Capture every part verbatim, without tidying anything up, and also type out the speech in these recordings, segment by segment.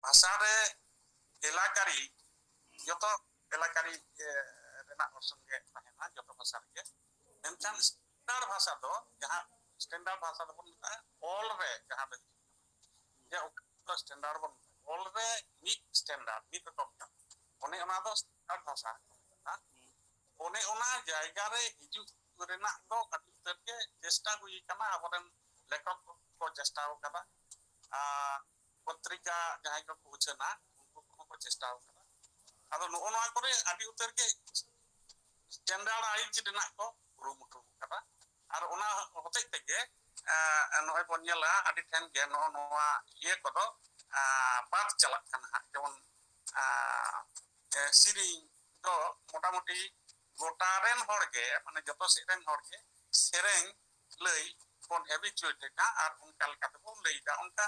ᱵᱷᱟᱥᱟ ᱨᱮ ᱮᱞᱟᱠᱟᱨᱤ, ᱡᱚᱛᱚ ᱮᱞᱟᱠᱟᱨᱤ ᱨᱮᱱᱟᱜ ᱚᱨᱥᱚᱝ ᱜᱮ ᱛᱟᱦᱮᱱᱟ ᱡᱚᱛᱚ ᱵᱷᱟᱥᱟ ᱨᱮᱜᱮ᱾ ᱢᱮᱱᱠᱷᱟᱱ ᱥᱴᱮᱱᱰᱟᱨᱰ ᱵᱷᱟᱥᱟ ᱫᱚ, ᱡᱟᱦᱟᱸ ᱥᱴᱮᱱᱰᱟᱨᱰ ᱵᱷᱟᱥᱟ ᱫᱚᱵᱚᱱ ᱢᱮᱛᱟᱜᱼᱟ ᱚᱞ ᱨᱮ ᱡᱟᱦᱟᱸ ᱫᱚ ᱦᱤᱡᱩᱜ ᱠᱟᱱᱟ, ᱡᱮ ᱚᱠᱟ ᱫᱚ ᱥᱴᱮᱱᱰᱟᱨᱰ ᱵᱚᱱ ᱢᱮᱛᱟᱜᱼᱟ, ᱚᱞ ᱨᱮ ᱢᱤᱫ ᱥᱴᱮᱱᱰᱟᱨᱰ, ᱢᱤᱫ ᱨᱚᱠᱚᱢ ᱠᱟᱱᱟ, ᱚᱱᱮ ᱚᱱᱟ ᱫᱚ ᱥᱴᱮᱱᱰᱟᱨᱰ ᱵᱷᱟᱥᱟ ᱠᱟᱱᱟ᱾ ᱚᱱᱮ ᱚᱱᱟ ᱡᱟᱭᱜᱟ ᱨᱮ ᱦᱤᱡᱩᱜ ᱨᱮᱱᱟᱜ ᱫᱚ ᱟᱹᱰᱤ ᱩᱛᱟᱹᱨ ᱜᱮ ᱪᱮᱥᱴᱟ ᱦᱩᱭ ᱟᱠᱟᱱᱟ, ᱟᱵᱚᱨᱮᱱ ᱞᱮᱠᱷᱚᱠ ᱠᱚ ᱪᱮᱥᱴᱟ ᱟᱠᱟᱫᱟ, ᱟᱨ ᱯᱚᱛᱨᱤᱠᱟ ᱡᱟᱦᱟᱸᱭ ᱠᱚᱠᱚ ᱩᱪᱷᱟᱹᱱᱟ ᱩᱱᱠᱩ ᱠᱚᱦᱚᱸ ᱠᱚ ᱪᱮᱥᱴᱟ ᱟᱠᱟᱫᱟ᱾ ᱟᱫᱚ ᱱᱚᱜᱼᱚ ᱱᱚᱣᱟ ᱠᱚᱨᱮ ᱟᱹᱰᱤ ᱩᱛᱟᱹᱨ ᱜᱮ ᱥᱴᱮᱱᱰᱟᱨᱰᱟᱭᱤᱡᱽ ᱨᱮᱱᱟᱜ ᱠᱚ ᱠᱩᱨᱩᱢᱩᱴᱩ ᱟᱠᱟᱫᱟ᱾ ᱟᱨ ᱚᱱᱟ ᱦᱚᱛᱮᱡ ᱛᱮᱜᱮ ᱱᱚᱜᱼᱚᱭ ᱵᱚᱱ ᱧᱮᱞᱟ ᱟᱹᱰᱤ ᱴᱷᱮᱱ ᱜᱮ ᱱᱚᱜᱼᱚ ᱱᱚᱣᱟ ᱤᱭᱟᱹ ᱠᱚᱫᱚ ᱵᱟᱫ ᱪᱟᱞᱟᱜ ᱠᱟᱱᱟ ᱦᱟᱸᱜ᱾ ᱡᱮᱢᱚᱱ ᱥᱮᱨᱮᱧ ᱫᱚ ᱢᱚᱴᱟᱢᱩᱴᱤ ᱜᱚᱴᱟ ᱨᱮᱱ ᱦᱚᱲ ᱜᱮ, ᱢᱟᱱᱮ ᱡᱚᱛᱚ ᱥᱮᱫ ᱨᱮᱱ ᱦᱚᱲ ᱜᱮ ᱥᱮᱨᱮᱧ ᱞᱟᱹᱭ ᱵᱚᱱ ᱦᱮᱵᱤᱪᱩᱭᱮᱴ ᱮᱱᱟ ᱟᱨ ᱚᱱᱠᱟ ᱞᱮᱠᱟ ᱛᱮᱵᱚᱱ ᱞᱟᱹᱭ ᱮᱫᱟ᱾ ᱚᱱᱠᱟ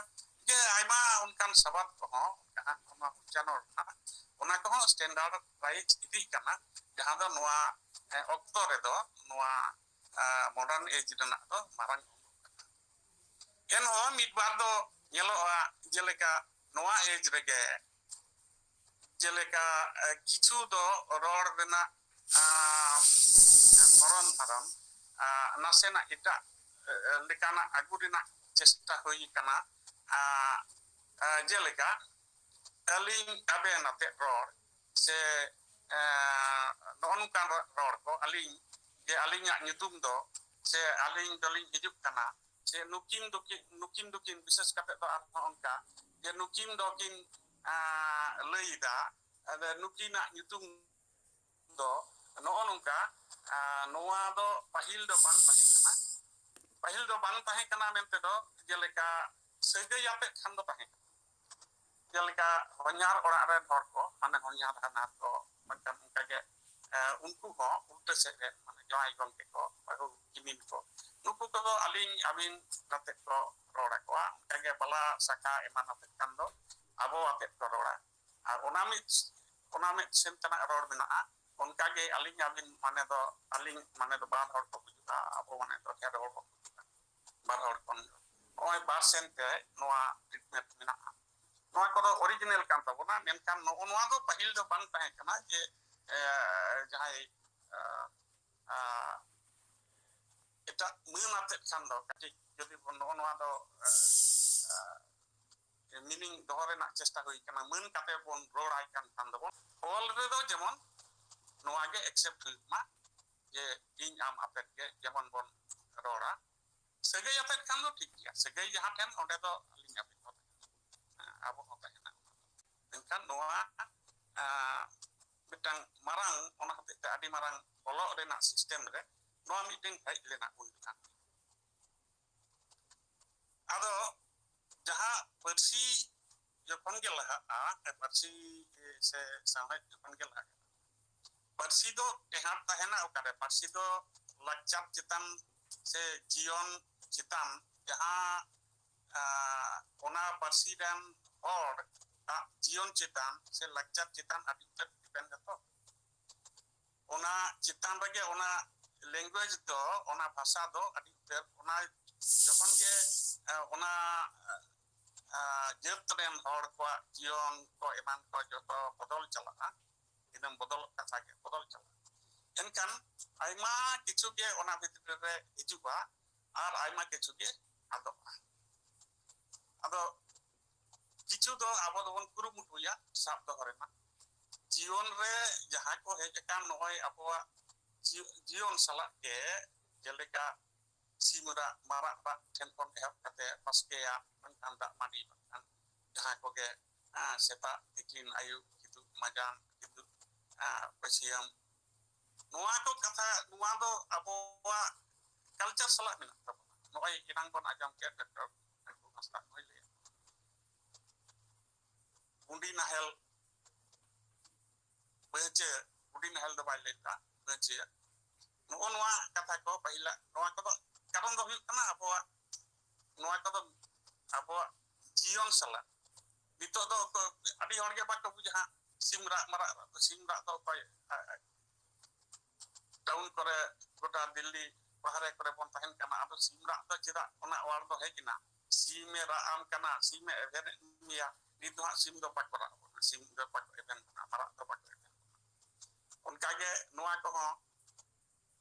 ᱜᱮ ᱟᱭᱢᱟ ᱚᱱᱠᱟᱱ ᱥᱟᱵᱟᱫ ᱠᱚᱦᱚᱸ ᱡᱟᱦᱟᱸ ᱚᱱᱟ ᱩᱪᱪᱟᱨᱚᱱ ᱨᱮᱱᱟᱜ, ᱚᱱᱟ ᱠᱚᱦᱚᱸ ᱥᱴᱮᱱᱰᱟᱨᱰᱟᱭᱤᱡᱽ ᱤᱫᱤᱜ ᱠᱟᱱᱟ, ᱡᱟᱦᱟᱸ ᱫᱚ ᱱᱚᱣᱟ ᱚᱠᱛᱚ ᱨᱮᱫᱚ ᱱᱚᱣᱟ ᱢᱚᱰᱟᱨᱱ ᱮᱡᱽ ᱨᱮᱱᱟᱜ ᱫᱚ ᱢᱟᱨᱟᱝ ᱚᱝᱜᱚ ᱠᱟᱱᱟ᱾ ᱮᱱᱦᱚᱸ ᱢᱤᱫ ᱵᱟᱨ ᱫᱚ ᱧᱮᱞᱚᱜᱼᱟ, ᱡᱮᱞᱮᱠᱟ ᱱᱚᱣᱟ ᱮᱡᱽ ᱨᱮᱜᱮ ᱡᱮᱞᱮᱠᱟ ᱠᱤᱪᱷᱩ ᱫᱚ ᱨᱚᱲ ᱨᱮᱱᱟᱜ ᱫᱷᱚᱨᱚᱱ ᱫᱷᱚᱨᱚᱱ ᱱᱟᱥᱮᱱᱟᱜ ᱮᱴᱟᱜ ᱞᱮᱠᱟᱱᱟᱜ ᱟᱹᱜᱩ ᱨᱮᱱᱟᱜ ᱪᱮᱥᱴᱟ ᱦᱩᱭ ᱟᱠᱟᱱᱟ᱾ ᱡᱮᱞᱮᱠᱟ ᱟᱹᱞᱤᱧ ᱟᱵᱮᱱ ᱟᱛᱮᱫ ᱨᱚᱲ ᱥᱮ ᱱᱚᱜᱼᱚ ᱱᱚᱝᱠᱟᱱ ᱨᱚᱲ ᱠᱚ, ᱟᱹᱞᱤᱧ ᱡᱮ ᱟᱹᱞᱤᱧᱟᱜ ᱧᱩᱛᱩᱢ ᱫᱚ ᱥᱮ ᱟᱹᱞᱤᱧ ᱫᱚᱞᱤᱧ ᱦᱤᱡᱩᱜ ᱠᱟᱱᱟ ᱥᱮ ᱱᱩᱠᱤᱱ ᱫᱚᱠᱤᱱ, ᱱᱩᱠᱤᱱ ᱫᱚᱠᱤᱱ, ᱵᱤᱥᱮᱥ ᱠᱟᱛᱮ ᱫᱚ ᱟᱨᱦᱚᱸ ᱚᱱᱠᱟ ᱡᱮ ᱱᱩᱠᱤᱱ ᱫᱚᱠᱤᱱ ᱞᱟᱹᱭ ᱮᱫᱟ, ᱱᱩᱠᱤᱱᱟᱜ ᱧᱩᱛᱩᱢ ᱫᱚ ᱱᱚᱜᱼᱚ ᱱᱚᱝᱠᱟ᱾ ᱱᱚᱣᱟ ᱫᱚ ᱯᱟᱹᱦᱤᱞ ᱫᱚ ᱵᱟᱝ ᱛᱟᱦᱮᱸ ᱠᱟᱱᱟ᱾ ᱯᱟᱹᱦᱤᱞ ᱫᱚ ᱵᱟᱝ ᱛᱟᱦᱮᱸ ᱠᱟᱱᱟ ᱢᱮᱱᱛᱮ ᱫᱚ ᱡᱮᱞᱮᱠᱟ ᱥᱟᱹᱜᱟᱹᱭ ᱟᱛᱮᱫ ᱠᱷᱟᱱ ᱫᱚ ᱛᱟᱦᱮᱸ ᱠᱟᱱᱟ᱾ ᱡᱮᱞᱮᱠᱟ ᱦᱚᱧᱦᱟᱨ ᱚᱲᱟᱜ ᱨᱮᱱ ᱦᱚᱲ ᱠᱚ, ᱢᱟᱱᱮ ᱦᱚᱧᱦᱟᱨ ᱦᱟᱱᱦᱟᱨ ᱠᱚ, ᱢᱮᱱᱠᱷᱟᱱ ᱚᱱᱠᱟᱜᱮ ᱩᱱᱠᱩ ᱦᱚᱸ ᱩᱞᱴᱟᱹ ᱥᱮᱫ ᱨᱮ, ᱢᱟᱱᱮ ᱡᱟᱶᱟᱭ ᱜᱚᱢᱠᱮ ᱠᱚ, ᱵᱟᱹᱦᱩ ᱠᱤᱢᱤᱱ ᱠᱚ, ᱱᱩᱠᱩ ᱠᱚᱫᱚ ᱟᱹᱞᱤᱧ ᱟᱹᱵᱤᱱ ᱠᱟᱛᱮᱫ ᱠᱚ ᱨᱚᱲ ᱟᱠᱚᱣᱟ᱾ ᱚᱱᱠᱟᱜᱮ ᱵᱟᱞᱟ ᱥᱟᱠᱷᱟ ᱮᱢᱟᱱ ᱟᱛᱮᱫ ᱠᱷᱟᱱ ᱫᱚ ᱟᱵᱚ ᱟᱛᱮᱫ ᱠᱚ ᱨᱚᱲᱟ᱾ ᱟᱨ ᱚᱱᱟ ᱢᱤᱫ, ᱚᱱᱟ ᱢᱤᱫ ᱥᱮᱱ ᱛᱮᱱᱟᱜ ᱨᱚᱲ ᱢᱮᱱᱟᱜᱼᱟ᱾ ᱚᱱᱠᱟᱜᱮ ᱟᱹᱞᱤᱧ ᱟᱹᱵᱤᱱ ᱢᱟᱱᱮ ᱫᱚ, ᱟᱹᱞᱤᱧ ᱢᱟᱱᱮ ᱫᱚ ᱵᱟᱨ ᱦᱚᱲ ᱠᱚ ᱵᱩᱡᱩᱜᱼᱟ, ᱟᱵᱚ ᱢᱟᱱᱮ ᱫᱚ ᱰᱷᱮᱨ ᱦᱚᱲ ᱵᱚᱱ ᱵᱩᱡᱩᱜᱼᱟ᱾ ᱵᱟᱨ ᱦᱚᱲ ᱠᱷᱚᱱ ᱱᱚᱜᱼᱚᱭ ᱵᱟᱨ ᱥᱮᱱ ᱛᱮ ᱱᱚᱣᱟ ᱴᱨᱤᱴᱢᱮᱱᱴ ᱢᱮᱱᱟᱜᱼᱟ᱾ ᱱᱚᱣᱟ ᱠᱚᱫᱚ ᱚᱨᱤᱡᱤᱱᱟᱞ ᱠᱟᱱ ᱛᱟᱵᱚᱱᱟ, ᱢᱮᱱᱠᱷᱟᱱ ᱱᱚᱜᱼᱚ ᱱᱚᱣᱟ ᱫᱚ ᱯᱟᱹᱦᱤᱞ ᱫᱚ ᱵᱟᱝ ᱛᱟᱦᱮᱸ ᱠᱟᱱᱟ ᱡᱮ, ᱮ, ᱡᱟᱦᱟᱸᱭ, ᱮ, ᱮ, ᱮᱴᱟᱜ ᱢᱟᱹᱱ ᱟᱛᱮᱫ ᱠᱷᱟᱱ ᱫᱚ ᱠᱟᱹᱴᱤᱡ ᱡᱩᱫᱤ ᱵᱚᱱ ᱱᱚᱜᱼᱚ ᱱᱚᱣᱟ ᱫᱚ, ᱮ, ᱮ, meaning ᱫᱚᱦᱚ ᱨᱮᱱᱟᱜ ᱪᱮᱥᱴᱟ ᱦᱩᱭ ᱠᱟᱱᱟ, ᱢᱟᱹᱱ ᱠᱟᱛᱮ ᱵᱚᱱ ᱨᱚᱲᱟᱭ ᱠᱟᱱ ᱠᱷᱟᱱ ᱫᱚᱵᱚᱱ, ᱚᱞ ᱨᱮᱫᱚ ᱡᱮᱢᱚᱱ ᱱᱚᱣᱟ ᱜᱮ accept ᱦᱩᱭᱩᱜ ᱢᱟ ᱡᱮ ᱤᱧ ᱟᱢ ᱟᱛᱮᱫ ᱜᱮ ᱡᱮᱢᱚᱱ ᱵᱚᱱ ᱨᱚᱲᱟ᱾ ᱥᱟᱹᱜᱟᱹᱭ ᱟᱛᱮᱫ ᱠᱷᱟᱱ ᱫᱚ ᱴᱷᱤᱠ ᱜᱮᱭᱟ, ᱥᱟᱹᱜᱟᱹᱭ ᱡᱟᱦᱟᱸ ᱴᱷᱮᱱ ᱚᱸᱰᱮ ᱫᱚ ᱟᱹᱞᱤᱧ ᱟᱹᱵᱤᱱ ᱦᱚᱸ ᱛᱟᱦᱮᱱᱟ, ᱦᱮᱸ, ᱟᱵᱚ ᱦᱚᱸ ᱛᱟᱦᱮᱱᱟ᱾ ᱢᱮᱱᱠᱷᱟᱱ ᱱᱚᱣᱟ, ᱟᱸ, ᱢᱤᱫᱴᱟᱝ ᱢᱟᱨᱟᱝ, ᱚᱱᱟ ᱦᱚᱛᱮᱡ ᱛᱮ ᱟᱹᱰᱤ ᱢᱟᱨᱟᱝ ᱚᱞᱚᱜ ᱨᱮᱱᱟᱜ system ᱨᱮ ᱱᱚᱣᱟ ᱢᱤᱫᱴᱟᱝ ᱦᱮᱡ ᱞᱮᱱᱟ ᱩᱱ ᱡᱚᱠᱷᱟᱱ᱾ ᱟᱫᱚ ᱡᱟᱦᱟᱸ ᱯᱟᱹᱨᱥᱤ ᱡᱚᱠᱷᱚᱱ ᱜᱮ ᱞᱟᱦᱟᱜᱼᱟ, ᱯᱟᱹᱨᱥᱤ ᱥᱮ ᱥᱟᱶᱦᱮᱫ ᱡᱚᱠᱷᱚᱱ ᱜᱮ ᱞᱟᱦᱟᱜᱼᱟ, ᱯᱟᱹᱨᱥᱤ ᱫᱚ ᱴᱮᱦᱟᱸᱰ ᱛᱟᱦᱮᱱᱟ ᱚᱠᱟᱨᱮ? ᱯᱟᱹᱨᱥᱤ ᱫᱚ ᱞᱟᱠᱪᱟᱨ ᱪᱮᱛᱟᱱ ᱥᱮ ᱡᱤᱭᱚᱱ ᱪᱮᱛᱟᱱ, ᱡᱟᱦᱟᱸ, ᱟᱸ, ᱚᱱᱟ ᱯᱟᱹᱨᱥᱤ ᱨᱮᱱ ᱦᱚᱲ ᱟᱜ ᱡᱤᱭᱚᱱ ᱪᱮᱛᱟᱱ ᱥᱮ ᱞᱟᱠᱪᱟᱨ ᱪᱮᱛᱟᱱ ᱟᱹᱰᱤ ᱩᱛᱟᱹᱨ depend ᱟᱛᱚ᱾ ᱚᱱᱟ ᱪᱮᱛᱟᱱ ᱨᱮᱜᱮ ᱚᱱᱟ language ᱫᱚ, ᱚᱱᱟ ᱵᱷᱟᱥᱟ ᱫᱚ ᱟᱹᱰᱤ ᱩᱛᱟᱹᱨ, ᱚᱱᱟ ᱡᱚᱠᱷᱚᱱ ᱜᱮ, ᱮ, ᱚᱱᱟ, ᱮ, ᱡᱟᱹᱛ ᱨᱮᱱ ᱦᱚᱲ ᱠᱚᱣᱟᱜ ᱡᱤᱭᱚᱱ ᱠᱚ ᱮᱢᱟᱱ ᱠᱚ ᱡᱚᱛᱚ ᱵᱚᱫᱚᱞ ᱪᱟᱞᱟᱜᱼᱟ, ᱫᱤᱱᱟᱹᱢ ᱵᱚᱫᱚᱞᱚᱜ ᱠᱟᱛᱷᱟ ᱜᱮ ᱵᱚᱫᱚᱞ ᱪᱟᱞᱟᱜᱼᱟ᱾ ᱮᱱᱠᱷᱟᱱ ᱟᱭᱢᱟ ᱠᱤᱪᱷᱩ ᱜᱮ ᱚᱱᱟ ᱵᱷᱤᱛᱨᱤ ᱨᱮ ᱦᱤᱡᱩᱜᱼᱟ ᱟᱨ ᱟᱭᱢᱟ ᱠᱤᱪᱷᱩ ᱜᱮ ᱟᱫᱚᱜᱼᱟ᱾ ᱟᱫᱚ ᱠᱤᱪᱷᱩ ᱫᱚ ᱟᱵᱚ ᱫᱚᱵᱚᱱ ᱠᱩᱨᱩᱢᱩᱴᱩᱭᱟ ᱥᱟᱵ ᱫᱚᱦᱚ ᱨᱮᱱᱟᱜ᱾ ᱡᱤᱭᱚᱱ ᱨᱮ ᱡᱟᱦᱟᱸ ᱠᱚ ᱦᱮᱡ ᱟᱠᱟᱱ ᱱᱚᱜᱼᱚᱭ ᱟᱵᱚᱣᱟᱜ ᱡᱤ-, ᱡᱤᱭᱚᱱ ᱥᱟᱞᱟᱜ ᱜᱮ, ᱡᱮᱞᱮᱠᱟ ᱥᱤᱢ ᱨᱟᱜ, ᱢᱟᱨᱟᱜ ᱨᱟᱜ ᱴᱷᱮᱱ ᱠᱷᱚᱱ ᱮᱦᱚᱵ ᱠᱟᱛᱮ ᱵᱟᱥᱠᱮᱭᱟᱜ, ᱢᱮᱱᱠᱷᱟᱱ ᱫᱟᱜ ᱢᱟᱹᱰᱤ, ᱵᱟᱝᱠᱷᱟᱱ ᱡᱟᱦᱟᱸ ᱠᱚᱜᱮ, ᱟᱸ, ᱥᱮᱛᱟᱜ, ᱛᱤᱠᱤᱱ, ᱟᱹᱭᱩᱵ, ᱠᱤᱫᱩᱵ, ᱢᱟᱡᱟᱱ, ᱠᱤᱫᱩᱵ, ᱟᱸ, ᱵᱟᱹᱥᱭᱟᱹᱢ, ᱱᱚᱣᱟ ᱠᱚ ᱠᱟᱛᱷᱟ, ᱱᱚᱣᱟ ᱫᱚ ᱟᱵᱚᱣᱟᱜ culture ᱥᱟᱞᱟᱜ ᱢᱮᱱᱟᱜ ᱛᱟᱵᱚᱱᱟ᱾ ᱱᱚᱜᱼᱚᱭ ᱮᱱᱟᱝ ᱵᱚᱱ ᱟᱸᱡᱚᱢ ᱠᱮᱫ ᱰᱟᱠᱛᱟᱨ ᱦᱟᱸᱥᱫᱟ ᱱᱚᱜᱼᱚᱭ ᱞᱟᱹᱭᱟ, ᱜᱩᱸᱰᱤ ᱱᱟᱦᱮᱞ ᱵᱟᱹᱦᱪᱟᱹ, ᱜᱩᱸᱰᱤ ᱱᱟᱦᱮᱞ ᱫᱚ ᱵᱟᱭ ᱞᱟᱹᱭ ᱞᱮᱫᱟ, ᱵᱟᱹᱦᱪᱟᱹ᱾ ᱱᱚᱜᱼᱚ ᱱᱚᱣᱟ ᱠᱟᱛᱷᱟ ᱠᱚ ᱯᱟᱹᱦᱤᱞᱟᱜ, ᱱᱚᱣᱟ ᱠᱚᱫᱚ ᱠᱟᱨᱚᱱ ᱫᱚ ᱦᱩᱭᱩᱜ ᱠᱟᱱᱟ ᱟᱵᱚᱣᱟᱜ, ᱱᱚᱣᱟ ᱠᱚᱫᱚ ᱟᱵᱚᱣᱟᱜ ᱡᱤᱭᱚᱱ ᱥᱟᱞᱟᱜ᱾ ᱱᱤᱛᱚᱜ ᱫᱚ ᱚᱠᱚᱭ, ᱟᱹᱰᱤ ᱦᱚᱲ ᱜᱮ ᱵᱟᱠᱚ ᱵᱩᱡᱟ ᱦᱟᱸᱜ, ᱥᱤᱢ ᱨᱟᱜ ᱢᱟᱨᱟᱜ ᱨᱟᱜ ᱫᱚ, ᱥᱤᱢ ᱨᱟᱜ ᱫᱚ ᱚᱠᱚᱭ, ᱟ-, ᱟ-, town ᱠᱚᱨᱮ, ᱜᱚᱴᱟ ᱫᱤᱞᱞᱤ ᱵᱟᱦᱨᱮ ᱠᱚᱨᱮ ᱵᱚᱱ ᱛᱟᱦᱮᱱ ᱠᱟᱱᱟ, ᱟᱫᱚ ᱥᱤᱢ ᱨᱟᱜ ᱫᱚ ᱪᱮᱫᱟᱜ ᱚᱱᱟ ᱚᱣᱟᱨ ᱫᱚ ᱦᱮᱡ ᱮᱱᱟ? ᱥᱤᱢᱮ ᱨᱟᱜ ᱟᱢ ᱠᱟᱱᱟ, ᱥᱤᱢᱮ ᱮᱵᱷᱮᱱᱮᱫ ᱢᱮᱭᱟ, ᱱᱤᱛ ᱫᱚ ᱦᱟᱸᱜ ᱥᱤᱢ ᱫᱚ ᱵᱟᱠᱚ ᱨᱟᱜ ᱵᱚᱱᱟ, ᱥᱤᱢ ᱫᱚ ᱵᱟᱠᱚ ᱮᱵᱷᱮᱱ ᱵᱚᱱᱟ, ᱢᱟᱨᱟᱜ ᱫᱚ ᱵᱟᱠᱚ ᱮᱵᱷᱮᱱ ᱵᱚᱱᱟ᱾ ᱚᱱᱠᱟᱜᱮ ᱱᱚᱣᱟ ᱠᱚᱦᱚᱸ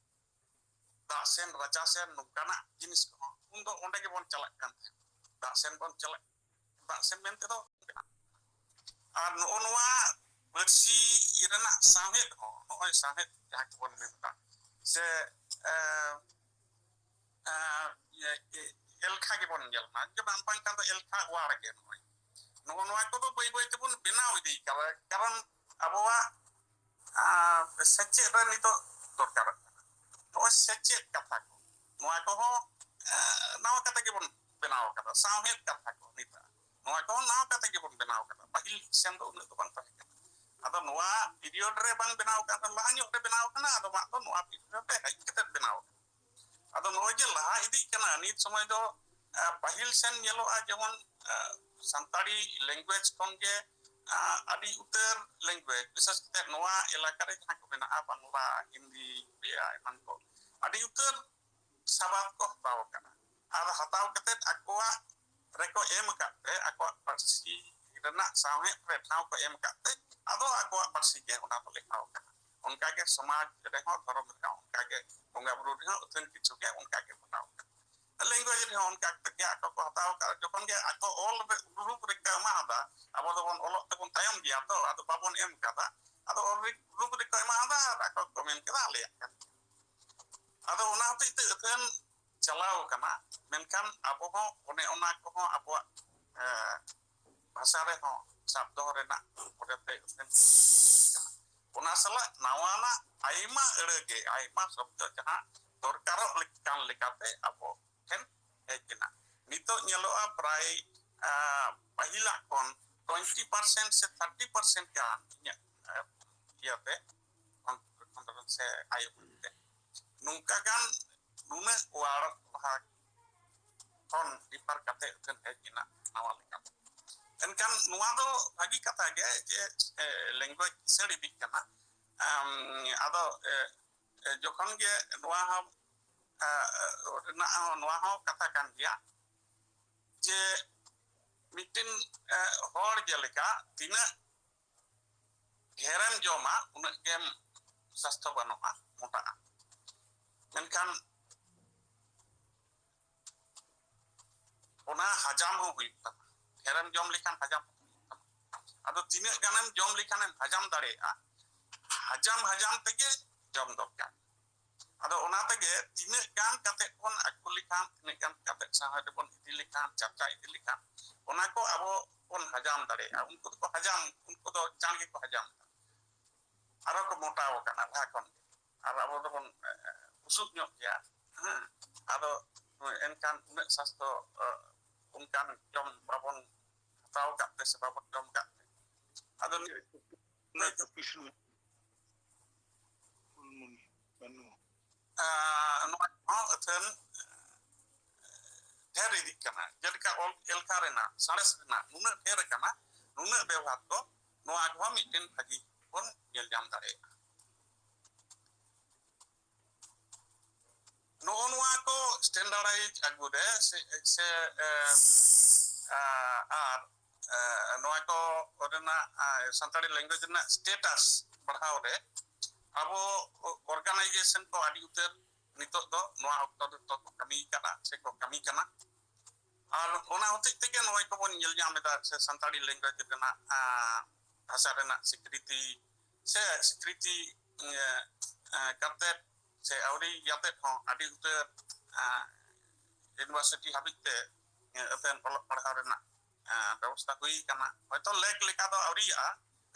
ᱫᱟᱜ ᱥᱮᱱ, ᱨᱟᱪᱟ ᱥᱮᱱ, ᱱᱚᱝᱠᱟᱱᱟᱜ ᱡᱤᱱᱤᱥ ᱠᱚᱦᱚᱸ ᱩᱱᱫᱚ ᱚᱸᱰᱮ ᱜᱮᱵᱚᱱ ᱪᱟᱞᱟᱜ ᱠᱟᱱ ᱛᱟᱦᱮᱸᱫ᱾ ᱫᱟᱜ ᱥᱮᱱ ᱵᱚᱱ ᱪᱟᱞᱟᱜ, ᱫᱟᱜ ᱥᱮᱱ ᱢᱮᱱᱛᱮ ᱫᱚ᱾ ᱟᱨ ᱱᱚᱜᱼᱚ ᱱᱚᱣᱟ ᱯᱟᱹᱨᱥᱤ ᱨᱮᱱᱟᱜ ᱥᱟᱶᱦᱮᱫ ᱦᱚᱸ, ᱱᱚᱜᱼᱚᱭ ᱥᱟᱶᱦᱮᱫ ᱡᱟᱦᱟᱸ ᱠᱚᱵᱚᱱ ᱢᱮᱱᱫᱟ, ᱥᱮ, ᱮ, ᱮ, ᱤᱭᱟᱹ, ᱮ, ᱮᱞᱠᱷᱟ ᱜᱮᱵᱚᱱ ᱧᱮᱞ ᱢᱟ, ᱡᱮ ᱵᱟᱝ, ᱵᱟᱝᱠᱷᱟᱱ ᱫᱚ ᱮᱞᱠᱷᱟ ᱣᱟᱲ ᱜᱮ ᱱᱚᱜᱼᱚᱭ᱾ ᱱᱚᱜᱼᱚ ᱱᱚᱣᱟ ᱠᱚᱫᱚ ᱵᱟᱹᱭ ᱵᱟᱹᱭ ᱛᱮᱵᱚᱱ ᱵᱮᱱᱟᱣ ᱤᱫᱤᱭ ᱠᱟᱫᱟ, ᱠᱟᱨᱚᱱ ᱟᱵᱚᱣᱟᱜ, ᱟ, ᱥᱮᱪᱮᱫ ᱨᱮ ᱱᱤᱛᱚᱜ ᱫᱚᱨᱠᱟᱨᱚᱜ ᱠᱟᱱᱟ᱾ ᱱᱚᱜᱼᱚᱭ ᱥᱮᱪᱮᱫ ᱠᱟᱛᱷᱟ ᱠᱚ, ᱱᱚᱣᱟ ᱠᱚᱦᱚᱸ, ᱟ, ᱱᱟᱣᱟ ᱠᱟᱛᱮ ᱜᱮᱵᱚᱱ ᱵᱮᱱᱟᱣ ᱠᱟᱫᱟ᱾ ᱥᱟᱶᱦᱮᱫ ᱠᱟᱛᱷᱟ ᱠᱚ ᱱᱤᱛᱚᱜ, ᱱᱚᱣᱟ ᱠᱚᱦᱚᱸ ᱱᱟᱣᱟ ᱠᱟᱛᱮ ᱜᱮᱵᱚᱱ ᱵᱮᱱᱟᱣ ᱠᱟᱫᱟ᱾ ᱯᱟᱹᱦᱤᱞ ᱥᱮᱱ ᱫᱚ ᱩᱱᱟᱹᱜ ᱫᱚ ᱵᱟᱝ ᱛᱟᱦᱮᱸ ᱠᱟᱱᱟ᱾ ᱟᱫᱚ ᱱᱚᱣᱟ ᱯᱤᱨᱤᱭᱚᱰ ᱨᱮ ᱵᱟᱝ ᱵᱮᱱᱟᱣ ᱠᱟᱱ ᱨᱮ, ᱞᱟᱦᱟ ᱧᱚᱜ ᱨᱮ ᱵᱮᱱᱟᱣ ᱠᱟᱱᱟ, ᱟᱫᱚ ᱢᱟ ᱫᱚ ᱱᱚᱣᱟ ᱯᱤᱨᱤᱭᱚᱰ ᱨᱮ ᱦᱮᱡ ᱠᱟᱛᱮ ᱵᱮᱱᱟᱣ ᱠᱟᱱᱟ᱾ ᱟᱫᱚ ᱱᱚᱜᱼᱚᱭ ᱡᱮ ᱞᱟᱦᱟ ᱤᱫᱤᱜ ᱠᱟᱱᱟ, ᱱᱤᱛ ᱥᱚᱢᱚᱭ ᱫᱚ, ᱟ, ᱯᱟᱹᱦᱤᱞ ᱥᱮᱱ ᱧᱮᱞᱚᱜᱼᱟ, ᱡᱮᱢᱚᱱ, ᱟ, ᱥᱟᱱᱛᱟᱲᱤ ᱞᱮᱝᱜᱩᱭᱮᱡᱽ ᱠᱷᱚᱱ ᱜᱮ, ᱟ, ᱟᱹᱰᱤ ᱩᱛᱟᱹᱨ ᱞᱮᱝᱜᱩᱭᱮᱡᱽ, ᱵᱤᱥᱮᱥ ᱠᱟᱛᱮ ᱱᱚᱣᱟ ᱮᱞᱟᱠᱟ ᱨᱮ ᱡᱟᱦᱟᱸ ᱠᱚ ᱢᱮᱱᱟᱜᱼᱟ, ᱵᱟᱝᱞᱟ, ᱦᱤᱱᱫᱤ, ᱩᱲᱤᱭᱟ, ᱮᱢᱟᱱ ᱠᱚ, ᱟᱹᱰᱤ ᱩᱛᱟᱹᱨ ᱥᱟᱵᱟᱫ ᱠᱚ ᱦᱟᱛᱟᱣ ᱟᱠᱟᱫᱟ᱾ ᱟᱨ ᱦᱟᱛᱟᱣ ᱠᱟᱛᱮ ᱟᱠᱚᱣᱟᱜ ᱨᱮᱠᱚ ᱮᱢ ᱟᱠᱟᱫ ᱛᱮ, ᱟᱠᱚᱣᱟᱜ ᱯᱟᱹᱨᱥᱤ ᱨᱮᱱᱟᱜ ᱥᱟᱶᱦᱮᱫ ᱨᱮ ᱴᱷᱟᱶ ᱠᱚ ᱮᱢ ᱟᱠᱟᱫ ᱛᱮ, ᱟᱫᱚ ᱟᱠᱚᱣᱟᱜ ᱯᱟᱹᱨᱥᱤ ᱜᱮ ᱚᱱᱟ ᱫᱚ ᱞᱮᱠᱷᱟᱣ ᱟᱠᱟᱱᱟ᱾ ᱚᱱᱠᱟᱜᱮ ᱥᱚᱢᱟᱡᱽ ᱨᱮᱦᱚᱸ, ᱫᱷᱚᱨᱚᱢ ᱨᱮᱦᱚᱸ ᱚᱱᱠᱟᱜᱮ, ᱵᱚᱸᱜᱟ ᱵᱩᱨᱩ ᱨᱮᱦᱚᱸ ᱟᱹᱛᱷᱟᱹᱱ ᱠᱤᱪᱷᱩ ᱜᱮ ᱚᱱᱠᱟᱜᱮ ᱢᱟᱱᱟᱣ ᱟᱠᱟᱱᱟ᱾ ᱞᱮᱝᱜᱩᱭᱮᱡᱽ ᱨᱮᱦᱚᱸ ᱚᱱᱠᱟ ᱠᱟᱛᱮ ᱜᱮ ᱟᱠᱚ ᱠᱚ ᱦᱟᱛᱟᱣ ᱟᱠᱟᱫᱟ᱾ ᱡᱚᱠᱷᱚᱱ ᱜᱮ ᱟᱠᱚ ᱚᱞ ᱨᱮ ᱨᱩᱯ ᱨᱮᱠᱚ ᱮᱢᱟ ᱟᱫᱟ, ᱟᱵᱚ ᱫᱚᱵᱚᱱ ᱚᱞᱚᱜ ᱛᱮᱵᱚᱱ ᱛᱟᱭᱚᱢ ᱜᱮᱭᱟ ᱛᱚ, ᱟᱫᱚ ᱵᱟᱵᱚᱱ ᱮᱢ ᱠᱟᱫᱟ᱾ ᱟᱫᱚ ᱚᱞ ᱨᱮ ᱨᱩᱯ ᱨᱮᱠᱚ ᱮᱢᱟ ᱟᱫᱟ ᱟᱨ ᱟᱠᱚ ᱠᱚ ᱢᱮᱱ ᱠᱮᱫᱟ, "ᱟᱞᱮᱭᱟᱜ ᱠᱟᱱ ᱜᱮᱭᱟ᱾" ᱟᱫᱚ ᱚᱱᱟ ᱦᱚᱛᱮᱡ ᱛᱮ ᱟᱹᱛᱷᱟᱹᱱ ᱪᱟᱞᱟᱣ ᱠᱟᱱᱟ, ᱢᱮᱱᱠᱷᱟᱱ ᱟᱵᱚ ᱦᱚᱸ ᱚᱱᱮ ᱚᱱᱟ ᱠᱚᱦᱚᱸ ᱟᱵᱚᱣᱟᱜ, ᱮ, ᱵᱷᱟᱥᱟ ᱨᱮᱦᱚᱸ ᱥᱟᱵ ᱫᱚᱦᱚ ᱨᱮᱱᱟᱜ ᱯᱚᱨᱮᱛᱮ ᱟᱹᱛᱷᱟᱹᱱ ᱠᱟᱱᱟ᱾ ᱚᱱᱟ ᱥᱟᱞᱟᱜ ᱱᱟᱣᱟᱱᱟᱜ ᱟᱭᱢᱟ ᱟᱹᱲᱟᱹ ᱜᱮ, ᱟᱭᱢᱟ ᱥᱚᱵᱫᱚ ᱡᱟᱦᱟᱸ ᱫᱚᱨᱠᱟᱨᱚᱜ ᱞᱮᱠ-, ᱠᱟᱱ ᱞᱮᱠᱟᱛᱮ ᱟᱵᱚ ᱴᱷᱮᱱ ᱦᱮᱡ ᱮᱱᱟ᱾ ᱱᱤᱛᱚᱜ ᱧᱮᱞᱚᱜᱼᱟ ᱯᱨᱟᱭ, ᱟ, ᱯᱟᱹᱦᱤᱞᱟᱜ ᱠᱷᱚᱱ ᱴᱩᱭᱮᱱᱴᱤ ᱯᱟᱨᱥᱮᱱᱴ ᱥᱮ ᱛᱷᱟᱨᱴᱤ ᱯᱟᱨᱥᱮᱱᱴ ᱜᱟᱱ ᱤᱧᱟᱹᱜ, ᱟ, ᱤᱭᱟᱹᱛᱮ, ᱠᱷᱚᱸᱰ-, ᱠᱷᱚᱸᱰᱨᱚᱱ ᱥᱮ ᱟᱭ ᱩᱢᱟᱹᱱ ᱛᱮ ᱱᱚᱝᱠᱟ ᱜᱟᱱ ᱱᱩᱱᱟᱹᱜ ᱣᱟᱲ ᱞᱟᱦᱟ ᱠᱷᱚᱱ ᱰᱤᱯᱟᱨ ᱠᱟᱛᱮ ᱩᱛᱷᱟᱹᱱ ᱦᱮᱡ ᱮᱱᱟ ᱱᱟᱣᱟ ᱞᱮᱠᱟᱛᱮ᱾ ᱮᱱᱠᱷᱟᱱ ᱱᱚᱣᱟ ᱫᱚ ᱵᱷᱟᱹᱜᱤ ᱠᱟᱛᱷᱟ ᱜᱮ ᱡᱮ, ᱮ, ᱞᱮᱝᱜᱩᱭᱮᱡᱽ ᱠᱤᱥᱟᱹᱬ ᱤᱫᱤᱜ ᱠᱟᱱᱟ᱾ ᱟᱢ, ᱟᱫᱚ, ᱮ, ᱮ, ᱡᱚᱠᱷᱚᱱ ᱜᱮ ᱱᱚᱣᱟ ᱦᱚᱸ, ᱮ, ᱨᱮᱱᱟᱜ ᱦᱚᱸ, ᱱᱚᱣᱟ ᱦᱚᱸ ᱠᱟᱛᱷᱟ ᱠᱟᱱ ᱜᱮᱭᱟ ᱡᱮ ᱢᱤᱫᱴᱤᱱ ᱦᱚᱲ ᱡᱮᱞᱮᱠᱟ ᱛᱤᱱᱟᱹᱜ ᱰᱷᱮᱨᱮᱢ ᱡᱚᱢᱟ, ᱩᱱᱟᱹᱜ ᱜᱮᱢ ᱥᱟᱥᱛᱷᱚ ᱵᱟᱹᱱᱩᱜᱼᱟ, ᱢᱚᱴᱟᱜᱼᱟ᱾ ᱢᱮᱱᱠᱷᱟᱱ ᱚᱱᱟ ᱦᱟᱡᱟᱢ ᱦᱚᱸ ᱦᱩᱭᱩᱜ ᱛᱟᱢᱟ᱾ ᱰᱷᱮᱨᱮᱢ ᱡᱚᱢ ᱞᱮᱠᱷᱟᱱ ᱦᱟᱡᱟᱢ ᱦᱚᱸ ᱦᱩᱭᱩᱜ ᱛᱟᱢᱟ᱾ ᱟᱫᱚ ᱛᱤᱱᱟᱹᱜ ᱜᱟᱱᱮᱢ ᱡᱚᱢ ᱞᱮᱠᱷᱟᱱᱮᱢ ᱦᱟᱡᱟᱢ ᱫᱟᱲᱮᱭᱟᱜᱼᱟ, ᱦᱟᱡᱟᱢ ᱦᱟᱡᱟᱢ ᱛᱮᱜᱮ ᱡᱚᱢ ᱫᱚᱨᱠᱟᱨ᱾ ᱟᱫᱚ ᱚᱱᱟ ᱛᱮᱜᱮ ᱛᱤᱱᱟᱹᱜ ᱜᱟᱱ ᱠᱟᱛᱮ ᱵᱚᱱ ᱟᱹᱜᱩ ᱞᱮᱠᱷᱟᱱ, ᱛᱤᱱᱟᱹᱜ ᱜᱟᱱ ᱠᱟᱛᱮ ᱥᱟᱶᱦᱮᱫ ᱨᱮᱵᱚᱱ ᱤᱫᱤ ᱞᱮᱠᱷᱟᱱ, ᱪᱟᱨᱪᱟ ᱤᱫᱤ ᱞᱮᱠᱷᱟᱱ, ᱚᱱᱟ ᱠᱚ ᱟᱵᱚ ᱵᱚᱱ ᱦᱟᱡᱟᱢ ᱫᱟᱲᱮᱭᱟᱜᱼᱟ᱾ ᱩᱱᱠᱩ ᱫᱚᱠᱚ ᱦᱟᱡᱟᱢ, ᱩᱱᱠᱩ ᱫᱚ ᱪᱟᱬ ᱜᱮᱠᱚ ᱦᱟᱡᱟᱢ ᱮᱫᱟ, ᱟᱨᱚ ᱠᱚ ᱢᱚᱴᱟᱣ ᱟᱠᱟᱱᱟ ᱞᱟᱦᱟ ᱠᱷᱚᱱ ᱜᱮ᱾ ᱟᱨ ᱟᱵᱚ ᱫᱚᱵᱚᱱ ᱵᱩᱥᱩᱵ ᱧᱚᱜ ᱜᱮᱭᱟ, ᱦᱮᱸ᱾ ᱟᱫᱚ ᱮᱱᱠᱷᱟᱱ ᱩᱱᱟᱹᱜ ᱥᱟᱥᱛᱷᱚ ᱚᱱᱠᱟᱱ ᱡᱚᱢ ᱵᱟᱵᱚᱱ ᱦᱟᱛᱟᱣ ᱟᱠᱟᱫ ᱛᱮ ᱥᱮ ᱵᱟᱵᱚᱱ ᱡᱚᱢ ᱟᱠᱟᱫ ᱛᱮ, ᱟᱫᱚ ᱱᱤᱭᱟᱹ ᱱᱚᱣᱟ ᱦᱚᱸ ᱟᱹᱛᱷᱟᱹᱱ ᱰᱷᱮᱨ ᱤᱫᱤᱜ ᱠᱟᱱᱟ᱾ ᱡᱮᱞᱮᱠᱟ ᱚᱞ ᱮᱞᱠᱷᱟ ᱨᱮᱱᱟᱜ, ᱥᱟᱬᱮᱥ ᱨᱮᱱᱟᱜ ᱱᱩᱱᱟᱹᱜ ᱰᱷᱮᱨ ᱟᱠᱟᱱᱟ, ᱱᱩᱱᱟᱹᱜ ᱵᱮᱵᱷᱟᱨ ᱫᱚ, ᱱᱚᱣᱟ ᱠᱚᱦᱚᱸ ᱢᱤᱫᱴᱮᱱ ᱵᱷᱟᱹᱜᱤ ᱵᱚᱱ ᱧᱮᱞ ᱧᱟᱢ ᱫᱟᱲᱮᱭᱟᱜᱼᱟ᱾ ᱱᱚᱜᱼᱚ ᱱᱚᱣᱟ ᱠᱚ standardize ᱟᱹᱜᱩ ᱨᱮ ᱥᱮ, ᱥᱮ ᱮ, ᱟ, ᱟᱨ ᱮ, ᱱᱚᱣᱟ ᱠᱚ ᱨᱮᱱᱟᱜ, ᱟ, ᱥᱟᱱᱛᱟᱲᱤ language ᱨᱮᱱᱟᱜ status ᱵᱟᱲᱦᱟᱣ ᱨᱮ ᱟᱵᱚ organization ᱠᱚ ᱟᱹᱰᱤ ᱩᱛᱟᱹᱨ ᱱᱤᱛᱚᱜ ᱫᱚ ᱱᱚᱣᱟ ᱚᱠᱛᱚ ᱨᱮᱫᱚ ᱠᱚ ᱠᱟᱹᱢᱤ ᱠᱟᱱᱟ ᱥᱮ ᱠᱚ ᱠᱟᱹᱢᱤ ᱠᱟᱱᱟ᱾ ᱟᱨ ᱚᱱᱟ ᱦᱚᱛᱮᱡ ᱛᱮᱜᱮ ᱱᱚᱜᱼᱚᱭ ᱠᱚᱵᱚᱱ ᱧᱮᱞ ᱧᱟᱢ ᱮᱫᱟ ᱥᱮ ᱥᱟᱱᱛᱟᱲᱤ language ᱨᱮᱱᱟᱜ, ᱟ, ᱵᱷᱟᱥᱟ ᱨᱮᱱᱟᱜ ᱥᱤᱠᱨᱤᱛᱤ ᱥᱮ ᱥᱤᱠᱨᱤᱛᱤ, ᱮ, ᱮ, ᱠᱟᱛᱮᱫ ᱥᱮ ᱟᱹᱣᱨᱤ ᱠᱟᱛᱮᱫ ᱦᱚᱸ ᱟᱹᱰᱤ ᱩᱛᱟᱹᱨ, ᱮ, university ᱦᱟᱹᱵᱤᱡ ᱛᱮ, ᱮ, ᱟᱹᱛᱷᱟᱹᱱ ᱚᱞᱚᱜ ᱯᱟᱲᱦᱟᱣ ᱨᱮᱱᱟᱜ, ᱮ, ᱵᱮᱵᱚᱥᱛᱷᱟ ᱦᱩᱭ ᱟᱠᱟᱱᱟ᱾ ᱦᱚᱭᱛᱚ ᱞᱮᱠ ᱞᱮᱠᱟ ᱫᱚ ᱟᱹᱣᱨᱤᱭᱟᱜᱼᱟ,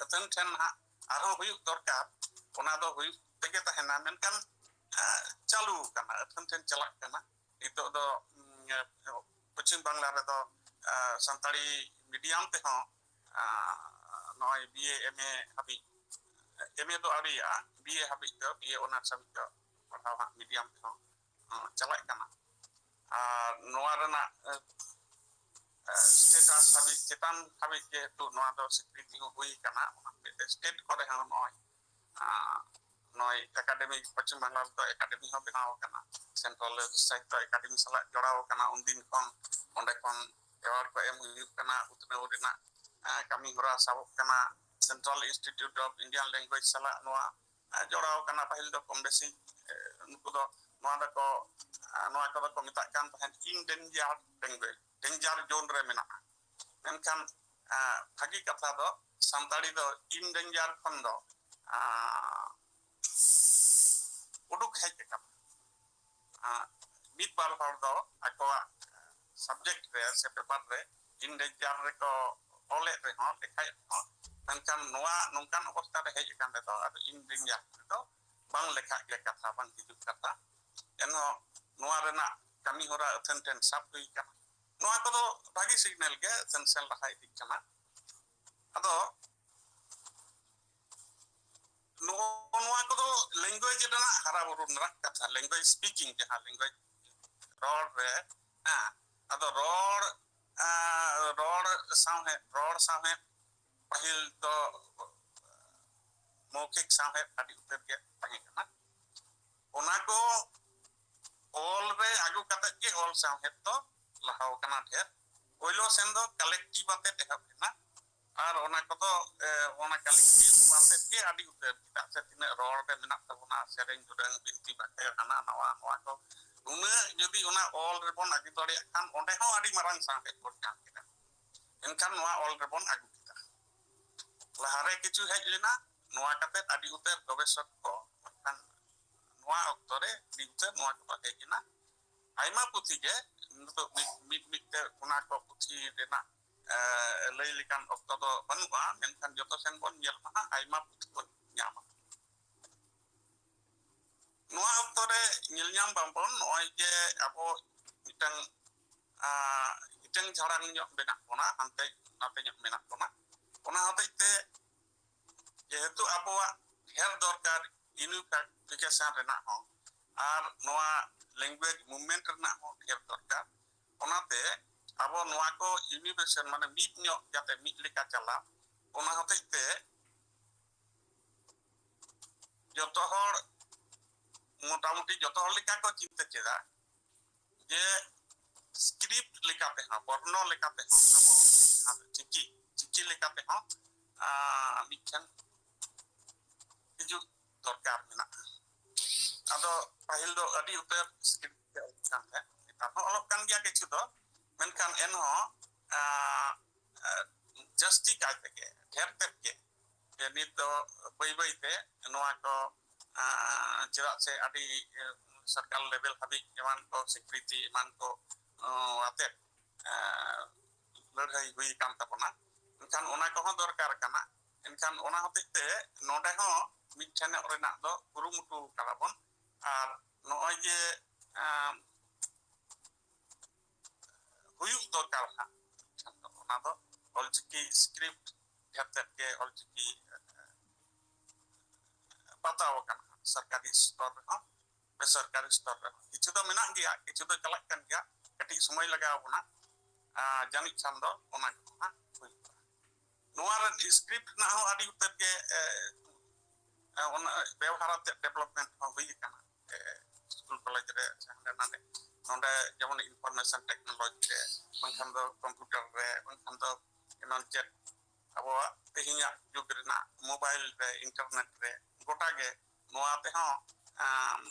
ᱟᱹᱛᱷᱟᱹᱱ ᱴᱷᱮᱱ ᱱᱟᱦᱟᱜ ᱟᱨᱦᱚᱸ ᱦᱩᱭᱩᱜ ᱫᱚᱨᱠᱟᱨ, ᱚᱱᱟ ᱫᱚ ᱦᱩᱭᱩᱜ ᱛᱮᱜᱮ ᱛᱟᱦᱮᱱᱟ, ᱢᱮᱱᱠᱷᱟᱱ, ᱮ, ᱪᱟᱹᱞᱩ ᱟᱠᱟᱱᱟ, ᱟᱹᱛᱷᱟᱹᱱ ᱴᱷᱮᱱ ᱪᱟᱞᱟᱜ ᱠᱟᱱᱟ᱾ ᱱᱤᱛᱚᱜ ᱫᱚ, ᱩᱢ, ᱯᱚᱪᱷᱤᱢ ᱵᱟᱝᱞᱟ ᱨᱮᱫᱚ, ᱮ, ᱥᱟᱱᱛᱟᱲᱤ medium ᱛᱮᱦᱚᱸ, ᱮ, ᱱᱚᱜᱼᱚᱭ B A M A ᱦᱟᱹᱵᱤᱡ, M A ᱫᱚ ᱟᱹᱣᱨᱤᱭᱟᱜᱼᱟ, B A ᱦᱟᱹᱵᱤᱡ ᱫᱚ, B A honours ᱦᱟᱹᱵᱤᱡ ᱫᱚ ᱯᱟᱲᱦᱟᱣ ᱦᱟᱸᱜ medium ᱛᱮᱦᱚᱸ, ᱮ, ᱪᱟᱞᱟᱜ ᱠᱟᱱᱟ᱾ ᱟᱨ ᱱᱚᱣᱟ ᱨᱮᱱᱟᱜ, ᱮ, ᱮ, status ᱦᱟᱹᱵᱤᱡ, ᱪᱮᱛᱟᱱ ᱦᱟᱹᱵᱤᱡ ᱡᱮᱦᱮᱛᱩ ᱱᱚᱣᱟ ᱫᱚ ᱥᱤᱠᱨᱤᱛᱤ ᱦᱚᱸ ᱦᱩᱭ ᱠᱟᱱᱟ, ᱚᱱᱟ ᱦᱚᱛᱮᱡ ᱛᱮ state ᱠᱚᱨᱮ ᱦᱚᱸ ᱱᱚᱜᱼᱚᱭ, ᱟ, ᱱᱚᱜᱼᱚᱭ academy, ᱯᱚᱪᱷᱤᱢ ᱵᱟᱝᱞᱟ ᱨᱮᱫᱚ academy ᱦᱚᱸ ᱵᱮᱱᱟᱣ ᱟᱠᱟᱱᱟ, Central Sahitya Academy ᱥᱟᱞᱟᱜ ᱡᱚᱲᱟᱣ ᱟᱠᱟᱱᱟ ᱩᱱᱫᱤᱱ ᱠᱷᱚᱱ᱾ ᱚᱸᱰᱮ ᱠᱷᱚᱱ ᱮᱣᱟᱨᱰ ᱠᱚ ᱮᱢ ᱦᱩᱭᱩᱜ ᱠᱟᱱᱟ, ᱩᱛᱱᱟᱹᱣ ᱨᱮᱱᱟᱜ ᱠᱟᱹᱢᱤ ᱦᱚᱨᱟ ᱥᱟᱵᱚᱜ ᱠᱟᱱᱟ᱾ Central Institute of Indian Language ᱥᱟᱞᱟᱜ ᱱᱚᱣᱟ ᱡᱚᱲᱟᱣ ᱠᱟᱱᱟ᱾ ᱯᱟᱹᱦᱤᱞ ᱫᱚ ᱠᱚᱢ ᱵᱮᱥᱤ ᱱᱩᱠᱩ ᱫᱚ ᱱᱚᱣᱟ ᱫᱚᱠᱚ ᱱᱚᱣᱟ ᱠᱚᱫᱚ ᱠᱚ ᱢᱮᱛᱟᱜ ᱠᱟᱱ ᱛᱟᱦᱮᱸᱫ endangered language, danger zone ᱨᱮ ᱢᱮᱱᱟᱜᱼᱟ᱾ ᱢᱮᱱᱠᱷᱟᱱ ᱵᱷᱟᱹᱜᱤ ᱠᱟᱛᱷᱟ ᱫᱚ ᱥᱟᱱᱛᱟᱲᱤ ᱫᱚ endangered ᱠᱷᱚᱱ ᱫᱚ ᱩᱰᱩᱠ ᱦᱮᱡ ᱟᱠᱟᱱᱟ᱾ ᱢᱤᱫ ᱵᱟᱨ ᱦᱚᱲ ᱫᱚ ᱟᱠᱚᱣᱟᱜ subject ᱨᱮ ᱥᱮ paper ᱨᱮ endangered ᱨᱮᱠᱚ ᱚᱞᱮᱫ ᱨᱮᱦᱚᱸ, ᱞᱮᱠᱷᱟᱭᱮᱫ ᱨᱮᱦᱚᱸ, ᱢᱮᱱᱠᱷᱟᱱ ᱱᱚᱣᱟ ᱱᱚᱝᱠᱟᱱ ᱚᱵᱚᱥᱛᱟ ᱨᱮ ᱦᱮᱡ ᱟᱠᱟᱱ ᱨᱮᱫᱚ ᱟᱫᱚ endangered ᱨᱮᱫᱚ ᱵᱟᱝ ᱞᱮᱠᱷᱟᱜ ᱜᱮ ᱠᱟᱛᱷᱟ, ᱵᱟᱝ ᱦᱤᱡᱩᱜ ᱠᱟᱛᱷᱟ᱾ ᱮᱱᱦᱚᱸ ᱱᱚᱣᱟ ᱨᱮᱱᱟᱜ ᱠᱟᱹᱢᱤ ᱦᱚᱨᱟ ᱟᱹᱛᱷᱟᱹᱱ ᱴᱷᱮᱱ ᱥᱟᱵ ᱦᱩᱭ ᱟᱠᱟᱱᱟ᱾ ᱱᱚᱣᱟ ᱠᱚᱫᱚ ᱵᱷᱟᱹᱜᱤ signal ᱜᱮ, ᱟᱹᱛᱷᱟᱹᱱ ᱥᱮᱱ ᱞᱟᱦᱟ ᱤᱫᱤᱜ ᱠᱟᱱᱟ᱾ ᱟᱫᱚ ᱱᱚᱜᱼᱚ ᱱᱚᱣᱟ ᱠᱚᱫᱚ language ᱨᱮᱱᱟᱜ ᱦᱟᱨᱟ ᱵᱩᱨᱩ ᱨᱮᱱᱟᱜ ᱠᱟᱛᱷᱟ, language speaking, ᱡᱟᱦᱟᱸ language ᱨᱚᱲ ᱨᱮ, ᱦᱮᱸ, ᱟᱫᱚ ᱨᱚᱲ ᱨᱚᱲ ᱥᱟᱶᱦᱮᱫ, ᱨᱚᱲ ᱥᱟᱶᱦᱮᱫ ᱯᱟᱹᱦᱤᱞ ᱫᱚ ᱢᱚᱣᱠᱷᱤᱠ ᱥᱟᱶᱦᱮᱫ ᱟᱹᱰᱤ ᱩᱛᱟᱹᱨ ᱜᱮ ᱛᱟᱦᱮᱸ ᱠᱟᱱᱟ᱾ ᱚᱱᱟ ᱠᱚ ᱚᱞ ᱨᱮ ᱟᱹᱜᱩ ᱠᱟᱛᱮ ᱜᱮ ᱚᱞ ᱥᱟᱶᱦᱮᱫ ᱫᱚ ᱞᱟᱦᱟᱣ ᱠᱟᱱᱟ ᱰᱷᱮᱨ᱾ ᱯᱳᱭᱞᱳ ᱥᱮᱱ ᱫᱚ collective ᱟᱛᱮ ᱮᱦᱚᱵ ᱞᱮᱱᱟ, ᱟᱨ ᱚᱱᱟ ᱠᱚᱫᱚ ᱚᱱᱟ collective ᱟᱛᱮ ᱜᱮ ᱟᱹᱰᱤ ᱩᱛᱟᱹᱨ, ᱪᱮᱫᱟᱜ ᱥᱮ ᱛᱤᱱᱟᱹᱜ ᱨᱚᱲ ᱨᱮ ᱢᱮᱱᱟᱜ ᱛᱟᱵᱚᱱᱟ, ᱥᱮᱨᱮᱧ ᱫᱩᱨᱟᱹᱝ, ᱵᱤᱱᱛᱤ ᱵᱟᱠᱷᱮᱬ, ᱦᱟᱱᱟ ᱱᱟᱣᱟ, ᱱᱚᱣᱟ ᱠᱚ ᱩᱱᱟᱹᱜ ᱡᱩᱫᱤ ᱚᱱᱟ ᱚᱞ ᱨᱮᱵᱚᱱ ᱟᱹᱜᱩ ᱫᱟᱲᱮᱭᱟᱜ ᱠᱷᱟᱱ ᱚᱸᱰᱮ ᱦᱚᱸ ᱟᱹᱰᱤ ᱢᱟᱨᱟᱝ ᱥᱟᱶᱦᱮᱫ ᱵᱚᱱ ᱧᱟᱢ ᱠᱮᱫᱟ᱾ ᱮᱱᱠᱷᱟᱱ ᱱᱚᱣᱟ ᱚᱞ ᱨᱮᱵᱚᱱ ᱟᱹᱜᱩ ᱠᱮᱫᱟ᱾ ᱞᱟᱦᱟᱨᱮ ᱠᱤᱪᱷᱩ ᱦᱮᱡ ᱞᱮᱱᱟ, ᱱᱚᱣᱟ ᱠᱟᱛᱮ ᱟᱹᱰᱤ ᱩᱛᱟᱹᱨ ᱜᱚᱵᱮᱥᱚᱠ ᱠᱚ, ᱢᱮᱱᱠᱷᱟᱱ ᱱᱚᱣᱟ ᱚᱠᱛᱚ ᱨᱮ ᱟᱹᱰᱤ ᱩᱛᱟᱹᱨ ᱱᱚᱣᱟ ᱠᱚ ᱦᱮᱡ ᱮᱱᱟ᱾ ᱟᱭᱢᱟ ᱯᱩᱛᱷᱤ ᱜᱮ ᱱᱤᱛᱚᱜ ᱢᱤᱫ ᱢᱤᱫ ᱢᱤᱫ ᱛᱮ ᱚᱱᱟ ᱠᱚ ᱯᱩᱛᱷᱤ ᱨᱮᱱᱟᱜ ᱞᱟᱹᱭ ᱞᱮᱠᱟᱱ ᱚᱠᱛᱚ ᱫᱚ ᱵᱟᱹᱱᱩᱜᱼᱟ, ᱢᱮᱱᱠᱷᱟᱱ ᱡᱚᱛᱚ ᱥᱮᱱ ᱵᱚᱱ ᱧᱮᱞ ᱢᱟ ᱦᱟᱸᱜ, ᱟᱭᱢᱟ ᱯᱩᱛᱷᱤ ᱵᱚᱱ ᱧᱟᱢᱟ᱾ ᱱᱚᱣᱟ ᱚᱠᱛᱚ ᱨᱮ ᱧᱮᱞ ᱧᱟᱢ ᱵᱟᱝᱵᱚᱱ, ᱱᱚᱜᱼᱚᱭ ᱡᱮ ᱟᱵᱚ ᱢᱤᱫᱴᱟᱝ ᱦᱤᱴᱟᱹᱝ ᱡᱷᱟᱲᱟᱝ ᱧᱚᱜ ᱢᱮᱱᱟᱜ ᱵᱚᱱᱟ, ᱦᱟᱱᱛᱮ ᱱᱟᱛᱮ ᱧᱚᱜ ᱢᱮᱱᱟᱜ ᱵᱚᱱᱟ᱾ ᱚᱱᱟ ᱦᱚᱛᱮᱡ ᱛᱮ ᱡᱮᱦᱮᱛᱩ ᱟᱵᱚᱣᱟᱜ ᱰᱷᱮᱨ ᱫᱚᱨᱠᱟᱨ unification ᱨᱮᱱᱟᱜ ᱦᱚᱸ, ᱟᱨ ᱱᱚᱣᱟ language movement ᱨᱮᱱᱟᱜ ᱦᱚᱸ ᱰᱷᱮᱨ ᱫᱚᱨᱠᱟᱨ᱾ ᱚᱱᱟᱛᱮ ᱟᱵᱚ ᱱᱚᱣᱟ ᱠᱚ unification, ᱢᱟᱱᱮ ᱢᱤᱫ ᱧᱚᱜ ᱡᱟᱛᱮ ᱢᱤᱫ ᱞᱮᱠᱟ ᱪᱟᱞᱟᱜ, ᱚᱱᱟ ᱦᱚᱛᱮᱡ ᱛᱮ ᱡᱚᱛᱚ ᱦᱚᱲ, ᱢᱚᱴᱟᱢᱩᱴᱤ ᱡᱚᱛᱚ ᱦᱚᱲ ᱞᱮᱠᱟ ᱠᱚ ᱪᱤᱱᱛᱟᱹ ᱠᱮᱫᱟ ᱡᱮ script ᱞᱮᱠᱟᱛᱮ ᱵᱚᱨᱱᱚ ᱞᱮᱠᱟᱛᱮ ᱦᱚᱸ ᱟᱵᱚ ᱡᱟᱦᱟᱸ ᱪᱤᱠᱤ, ᱪᱤᱠᱤ ᱞᱮᱠᱟᱛᱮ ᱦᱚᱸ, ᱟᱸ, ᱢᱤᱫᱴᱷᱮᱱ ᱦᱤᱡᱩᱜ ᱫᱚᱨᱠᱟᱨ ᱢᱮᱱᱟᱜᱼᱟ᱾ ᱟᱫᱚ ᱯᱟᱹᱦᱤᱞ ᱫᱚ ᱟᱹᱰᱤ ᱩᱛᱟᱹᱨ script ᱜᱮ ᱚᱞᱚᱜ ᱠᱟᱱ ᱛᱟᱦᱮᱸᱫ, ᱱᱮᱛᱟᱨ ᱦᱚᱸ ᱚᱞᱚᱜ ᱠᱟᱱ ᱜᱮᱭᱟ ᱠᱤᱪᱷᱩ ᱫᱚ, ᱢᱮᱱᱠᱷᱟᱱ ᱮᱱᱦᱚᱸ, ᱟᱸ, ᱟᱸ, ᱡᱟᱹᱥᱛᱤ ᱠᱟᱭ ᱛᱮᱜᱮ, ᱰᱷᱮᱨ ᱛᱮᱫ ᱜᱮ, ᱡᱮ ᱱᱤᱛ ᱫᱚ ᱵᱟᱹᱭ ᱵᱟᱹᱭ ᱛᱮ ᱱᱚᱣᱟ ᱠᱚ, ᱟᱸ, ᱪᱮᱫᱟᱜ ᱥᱮ ᱟᱹᱰᱤ, ᱮ, ᱥᱚᱨᱠᱟᱨ level ᱦᱟᱹᱵᱤᱡ ᱮᱢᱟᱱ ᱠᱚ ᱥᱤᱠᱨᱤᱛᱤ ᱮᱢᱟᱱ ᱠᱚ, ᱚ, ᱟᱛᱮᱫ, ᱮ, ᱞᱟᱹᱲᱦᱟᱹᱭ ᱦᱩᱭ ᱟᱠᱟᱱ ᱛᱟᱵᱚᱱᱟ᱾ ᱮᱱᱠᱷᱟᱱ ᱚᱱᱟ ᱠᱚᱦᱚᱸ ᱫᱚᱨᱠᱟᱨ ᱠᱟᱱᱟ᱾ ᱮᱱᱠᱷᱟᱱ ᱚᱱᱟ ᱦᱚᱛᱮᱡ ᱛᱮ ᱱᱚᱰᱮ ᱦᱚᱸ ᱢᱤᱫ ᱴᱷᱮᱱᱚᱜ ᱨᱮᱱᱟᱜ ᱫᱚ ᱠᱩᱨᱩᱢᱩᱴᱩ ᱠᱟᱫᱟ ᱵᱚᱱ᱾ ᱟᱨ ᱱᱚᱜᱼᱚᱭ ᱡᱮ, ᱮᱸ, ᱦᱩᱭᱩᱜ ᱫᱚᱨᱠᱟᱨ ᱦᱟᱸᱜ, ᱚᱱᱟ ᱫᱚ ᱚᱞᱪᱤᱠᱤ script ᱠᱟᱛᱮᱫ ᱜᱮ ᱚᱞᱪᱤᱠᱤ, ᱮᱸ, ᱵᱟᱛᱟᱣ ᱟᱠᱟᱱᱟ ᱥᱚᱨᱠᱟᱨᱤ ᱥᱛᱚᱨ ᱨᱮᱦᱚᱸ, ᱵᱮᱥᱚᱨᱠᱟᱨᱤ ᱥᱛᱚᱨ ᱨᱮᱦᱚᱸ᱾ ᱠᱤᱪᱷᱩ ᱫᱚ ᱢᱮᱱᱟᱜ ᱜᱮᱭᱟ, ᱠᱤᱪᱷᱩ ᱫᱚ ᱪᱟᱞᱟᱜ ᱠᱟᱱ ᱜᱮᱭᱟ, ᱠᱟᱹᱴᱤᱡ ᱥᱚᱢᱚᱭ ᱞᱟᱜᱟᱣ ᱵᱚᱱᱟ᱾ ᱟᱨ ᱡᱟᱹᱱᱤᱡ ᱠᱷᱟᱱ ᱫᱚ ᱚᱱᱟ ᱠᱚ ᱦᱟᱸᱜ ᱦᱩᱭᱩᱜᱼᱟ᱾ ᱱᱚᱣᱟ ᱨᱮ script ᱨᱮᱱᱟᱜ ᱦᱚᱸ ᱟᱹᱰᱤ ᱩᱛᱟᱹᱨ ᱜᱮ, ᱮ, ᱮ, ᱚᱱᱟ ᱵᱮᱣᱦᱟᱨ ᱟᱛᱮ development ᱦᱚᱸ ᱦᱩᱭ ᱟᱠᱟᱱᱟ᱾ ᱮ, ᱥᱠᱩᱞ ᱠᱚᱞᱮᱡᱽ ᱨᱮ ᱥᱮ ᱦᱟᱸᱰᱮ ᱱᱟᱰᱮ, ᱱᱚᱰᱮ ᱡᱮᱢᱚᱱ information technology ᱨᱮ, ᱵᱟᱝᱠᱷᱟᱱ ᱫᱚ computer ᱨᱮ, ᱵᱟᱝᱠᱷᱟᱱ ᱫᱚ ᱮᱢᱟᱱ ᱪᱮᱫ ᱟᱵᱚᱣᱟᱜ ᱛᱮᱦᱮᱧᱟᱜ ᱡᱩᱜᱽ ᱨᱮᱱᱟᱜ mobile ᱨᱮ, internet ᱨᱮ, ᱜᱚᱴᱟ ᱜᱮ ᱱᱚᱣᱟ ᱛᱮᱦᱚᱸ, ᱟᱢ,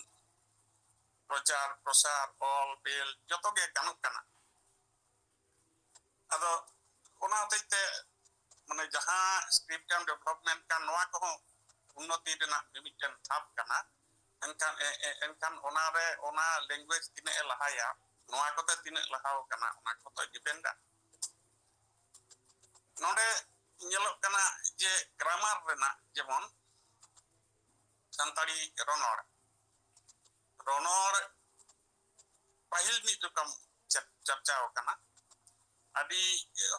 ᱯᱨᱚᱪᱟᱨ, ᱯᱨᱚᱥᱟᱨ, ᱚᱞ, ᱵᱤᱞ ᱡᱚᱛᱚ ᱜᱮ ᱜᱟᱱᱚᱜ ᱠᱟᱱᱟ᱾ ᱟᱫᱚ ᱚᱱᱟ ᱦᱚᱛᱮᱡ ᱛᱮ ᱢᱟᱱᱮ ᱡᱟᱦᱟᱸ script ᱮᱢ development ᱠᱟᱱ, ᱱᱚᱣᱟ ᱠᱚᱦᱚᱸ ᱩᱱᱱᱚᱛᱤ ᱨᱮᱱᱟᱜ ᱢᱤᱢᱤᱫᱴᱮᱱ ᱫᱷᱟᱯ ᱠᱟᱱᱟ᱾ ᱮᱱᱠᱷᱟᱱ, ᱮ-, ᱮ-, ᱮᱱᱠᱷᱟᱱ ᱚᱱᱟᱨᱮ, ᱚᱱᱟ language ᱛᱤᱱᱟᱹᱜ ᱮ ᱞᱟᱦᱟᱭᱟ, ᱱᱚᱣᱟ ᱠᱚᱛᱮ ᱛᱤᱱᱟᱹᱜ ᱞᱟᱦᱟᱣ ᱠᱟᱱᱟ, ᱚᱱᱟ ᱠᱚᱛᱮ depend ᱟ᱾ ᱱᱚᱰᱮ ᱧᱮᱞᱚᱜ ᱠᱟᱱᱟ ᱡᱮ grammar ᱨᱮᱱᱟᱜ ᱡᱮᱢᱚᱱ ᱥᱟᱱᱛᱟᱲᱤ ᱨᱚᱱᱚᱲ, ᱨᱚᱱᱚᱲ ᱯᱟᱹᱦᱤᱞ ᱢᱤᱫ ᱨᱚᱠᱚᱢ ᱪᱟᱨ-, ᱪᱟᱨᱪᱟᱣ ᱟᱠᱟᱱᱟ᱾ ᱟᱹᱰᱤ